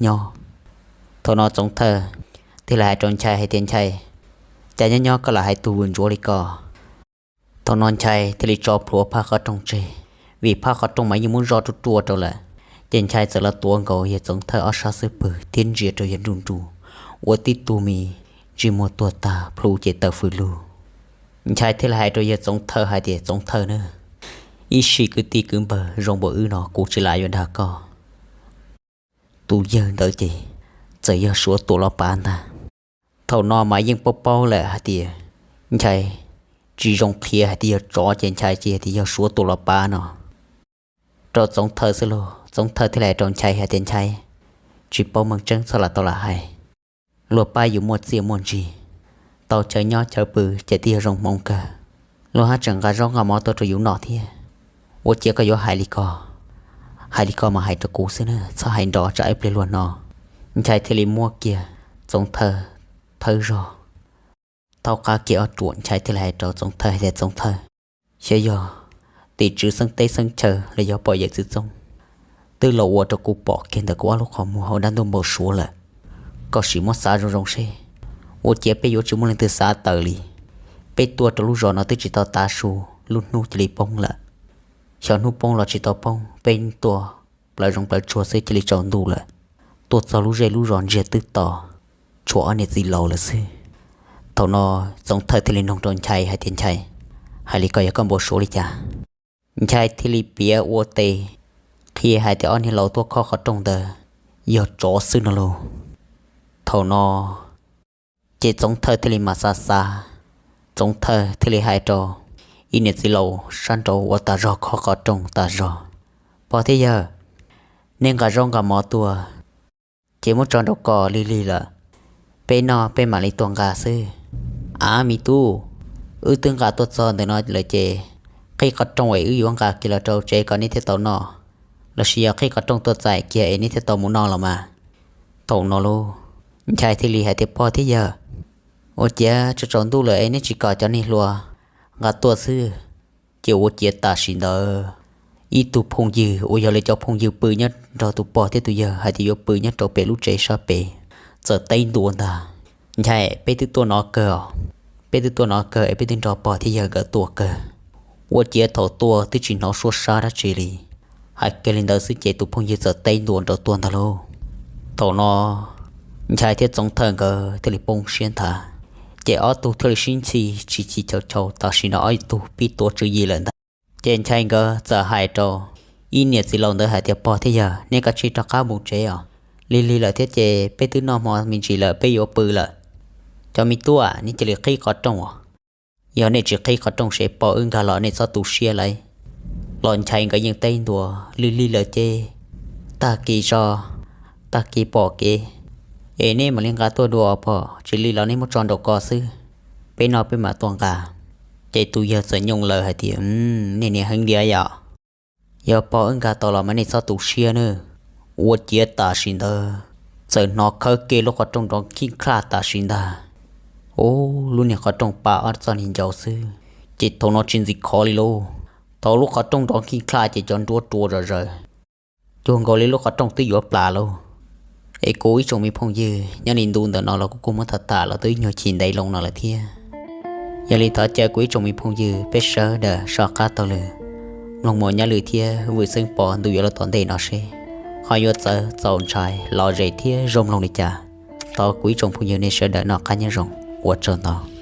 nyob. Thaum no Txoov Thawj thiaj li hais rau Nchai hais tias, Nchai, cas nyob nyob koj lam hais tus vwm ntsuav li ko? Thaum no Nchai thiaj li tso plhuav phaj qhov rooj tseg, vim phaj qhov rooj mas yeej muab zoj ruaj ruaj rau lawm. Ces Nchai txawm los tuav nkaus yawg Txoov Thawj ob sab xub pwg thiab ntsia rau yawg nruj nruj, ua tib tug me ntsej muag tuag tag plhu ces taw fws lug. Nchai thiaj li hais rau yawg Txoov Thawj hais tias, Txoov Thawj na, ib sim kwv tij kwv npawg zoo npaum wb no kuv tsis lam yuav dag koj. Tus yawg ntawd ces txawm yog Suav Tuam los pav ntag. Thaum no mas yeej paub paub lawm hais tias Nchai tsis zoo qhia hais tias yog tsov ces Nchai cia hais tias yog Suav Tuam los pav no rau Txoov Thawj xwb lauj. Txoov Thawj thiaj li hais rau Nchai hais tias, Nchai, tsis paub meej tseeb txhob lam tau lam hais. Luag pab yus muaj txiaj muaj ntsig, tau chaw nyob chaw pw ces twb yog zoo hmoov kawg. Luag haj tseem nqa zaub nqa mov tuaj rau yus noj thiab, ua ciav koj yuav hais li ko. Hais li ko mas hais rau kuv xwb na, txhob hais nrov tsam ib pliag luag hnov. Nchai thiaj li muab kiag Txoov Thawj thawb zog, thaub qab kiag ob ruam, Nchai thiaj li hais rau Txoov Thawj hais tias, Txoov Thawj, xyov yog tim tswv xeeb teb xeeb chaw los yog pog yawm txwv txoob twb los ua rau kuv pom kiag ntawm kuv ob lub qhov muag hauv dab ntuj npau suav lawm. Koj sim muab xav zoo zoo seb, ua ciav peb yuav tsis muaj leej twg xav tawm li. Peb tuaj rau lub zos no twb tsis tau tav su, lub hnub cia li poob lawm. Xyov hnub poob los tsis tau poob, peb tuaj plaws zoov plaws tsuag xwb cia li tsaus ntuj lawm. Tuaj txog lub zej lub zos ntsiag twb to, tshuav ob niam txiv laus lawm xwb. Thaum no Txoov Thawj thiaj li nug rau Nchai hais tias, Nchai, hais li ko yog koj npau suav li cas? Nchai thiaj li piav ua tes qhia hais tias ob niag laus tuaj khob qhov rooj ntawd yog tsov xwb no lauj. Thaum no ces Txoov Thawj thiaj li mam xav xav, Txoov Thawj thiaj li hais rau ib niam txiv laus sab nraud uas tas zog khob qhov rooj tas zog, Pog thiab yawg, nej nqa zaub nqa mov tuaj ces muab tso nraum ko, lig lig lawm, peb noj peb mam li tuaj nqa xwb. Av me tub, wb twb nqa tuaj txog ntawm no lawm ces qhib qhov rooj es wb yuav nqa kiag los rau tsev kom nej thiaj tau noj, los sis yog qhib qhov rooj tuaj txais kiag es nej thiaj tau mus noj los mas. Thaum no lauj, Nchai thiaj li hais tias, Pog thiab yawg, ua ciav tsaus tsaus ntuj lawm es nej tsis kom cov niag hluas nqa tuaj xwb. Ces ua ciav tam sim ntawd ib tug phooj ywg uas yog lawv cov phooj ywg pw nyob nrog tus pog thiab tus yawg hais tias yuav pw nyob rau pem lub tsev sab pem txawm teb ntua ntag. Nchai, peb twb tuaj no kawg os, peb twb tuaj no kawg es peb twb nrog pog thiab yawg nkawd tuaj kawg. Ua ciav thaum tuaj twb tsis hnov suab sab dab tsi li. Hais kiag li ntawd xwb ces tus phooj ywg txawm teb ntua nrov tuag ntag lauj. Thaum no Nchai thiab Txoov Thawj nkawd thiaj li poob siab nthav, ces ob tug thiaj li sib ntxhi tsis chim chaus chaus, tam sim no ob tug pib tuav tswv yim lawm ntag. Ces Nchai nkawd txawm hais rau ib niam txiv laus ntawd hais tias, Pog thiab yawg, nej kav tsij rov qab mus tsev os, lig lig lawm thiab ces peb twb noj hmo me ntsis lawm, peb yuav pw lawm. Cov me tub, nej cia li qhib qhov rooj os. Yog nej tsis qhib qhov rooj ces pog wb nkag los nej txhob tu siab lauj. Los Nchai nkawd yeej teb ntua, lig lig lawm ces Tag kis tso, tag kis pom kev es nej mam li nqa tuaj dua os pog, tsis li los nej muab tso nraum ko xwb, peb noj peb mam tuaj nqa. Ces tus yawg txawm nyooj lawm hais tias, Nej niam heev diam yom. Yog pog wb nqa tau los mas nej txhob tu siab nawb. Ua ciav tam sim ntawd txawm hnov khawb kiag lub qhov rooj nrov khij khlaj tam sim ntag. Ub, lub niag qhov rooj pa ob txoj niag ncauj xwb, ces thaum no tsis ntxim khov li lauj. Thaum lub qhov rooj nrov khij khlaj ces cov nruab rua zom zaws, cuag nkaus li lub qhov rooj twb yuav plam lauj. Es kuv ib tsoom me phooj ywg, nyob li ntu ntawm no los kuv kuj muab tham tham los twb ib nyuag chim ntev loo no lawm thiab. Yog li thov caw kuv ib tsoom me phooj ywg peb sawv daws soj qab taug lw mloog Muam Nyab Lwm thiab Vwm Xeeb Pov ntu yuav los tom ntej no seb ho yuav txawv txaus ntshai lom zem thiab zoo mloog li cas. Thov kuv ib tsoom phooj ywg nej sawv daws noj qab nyob zoo, ua tsaug ntau.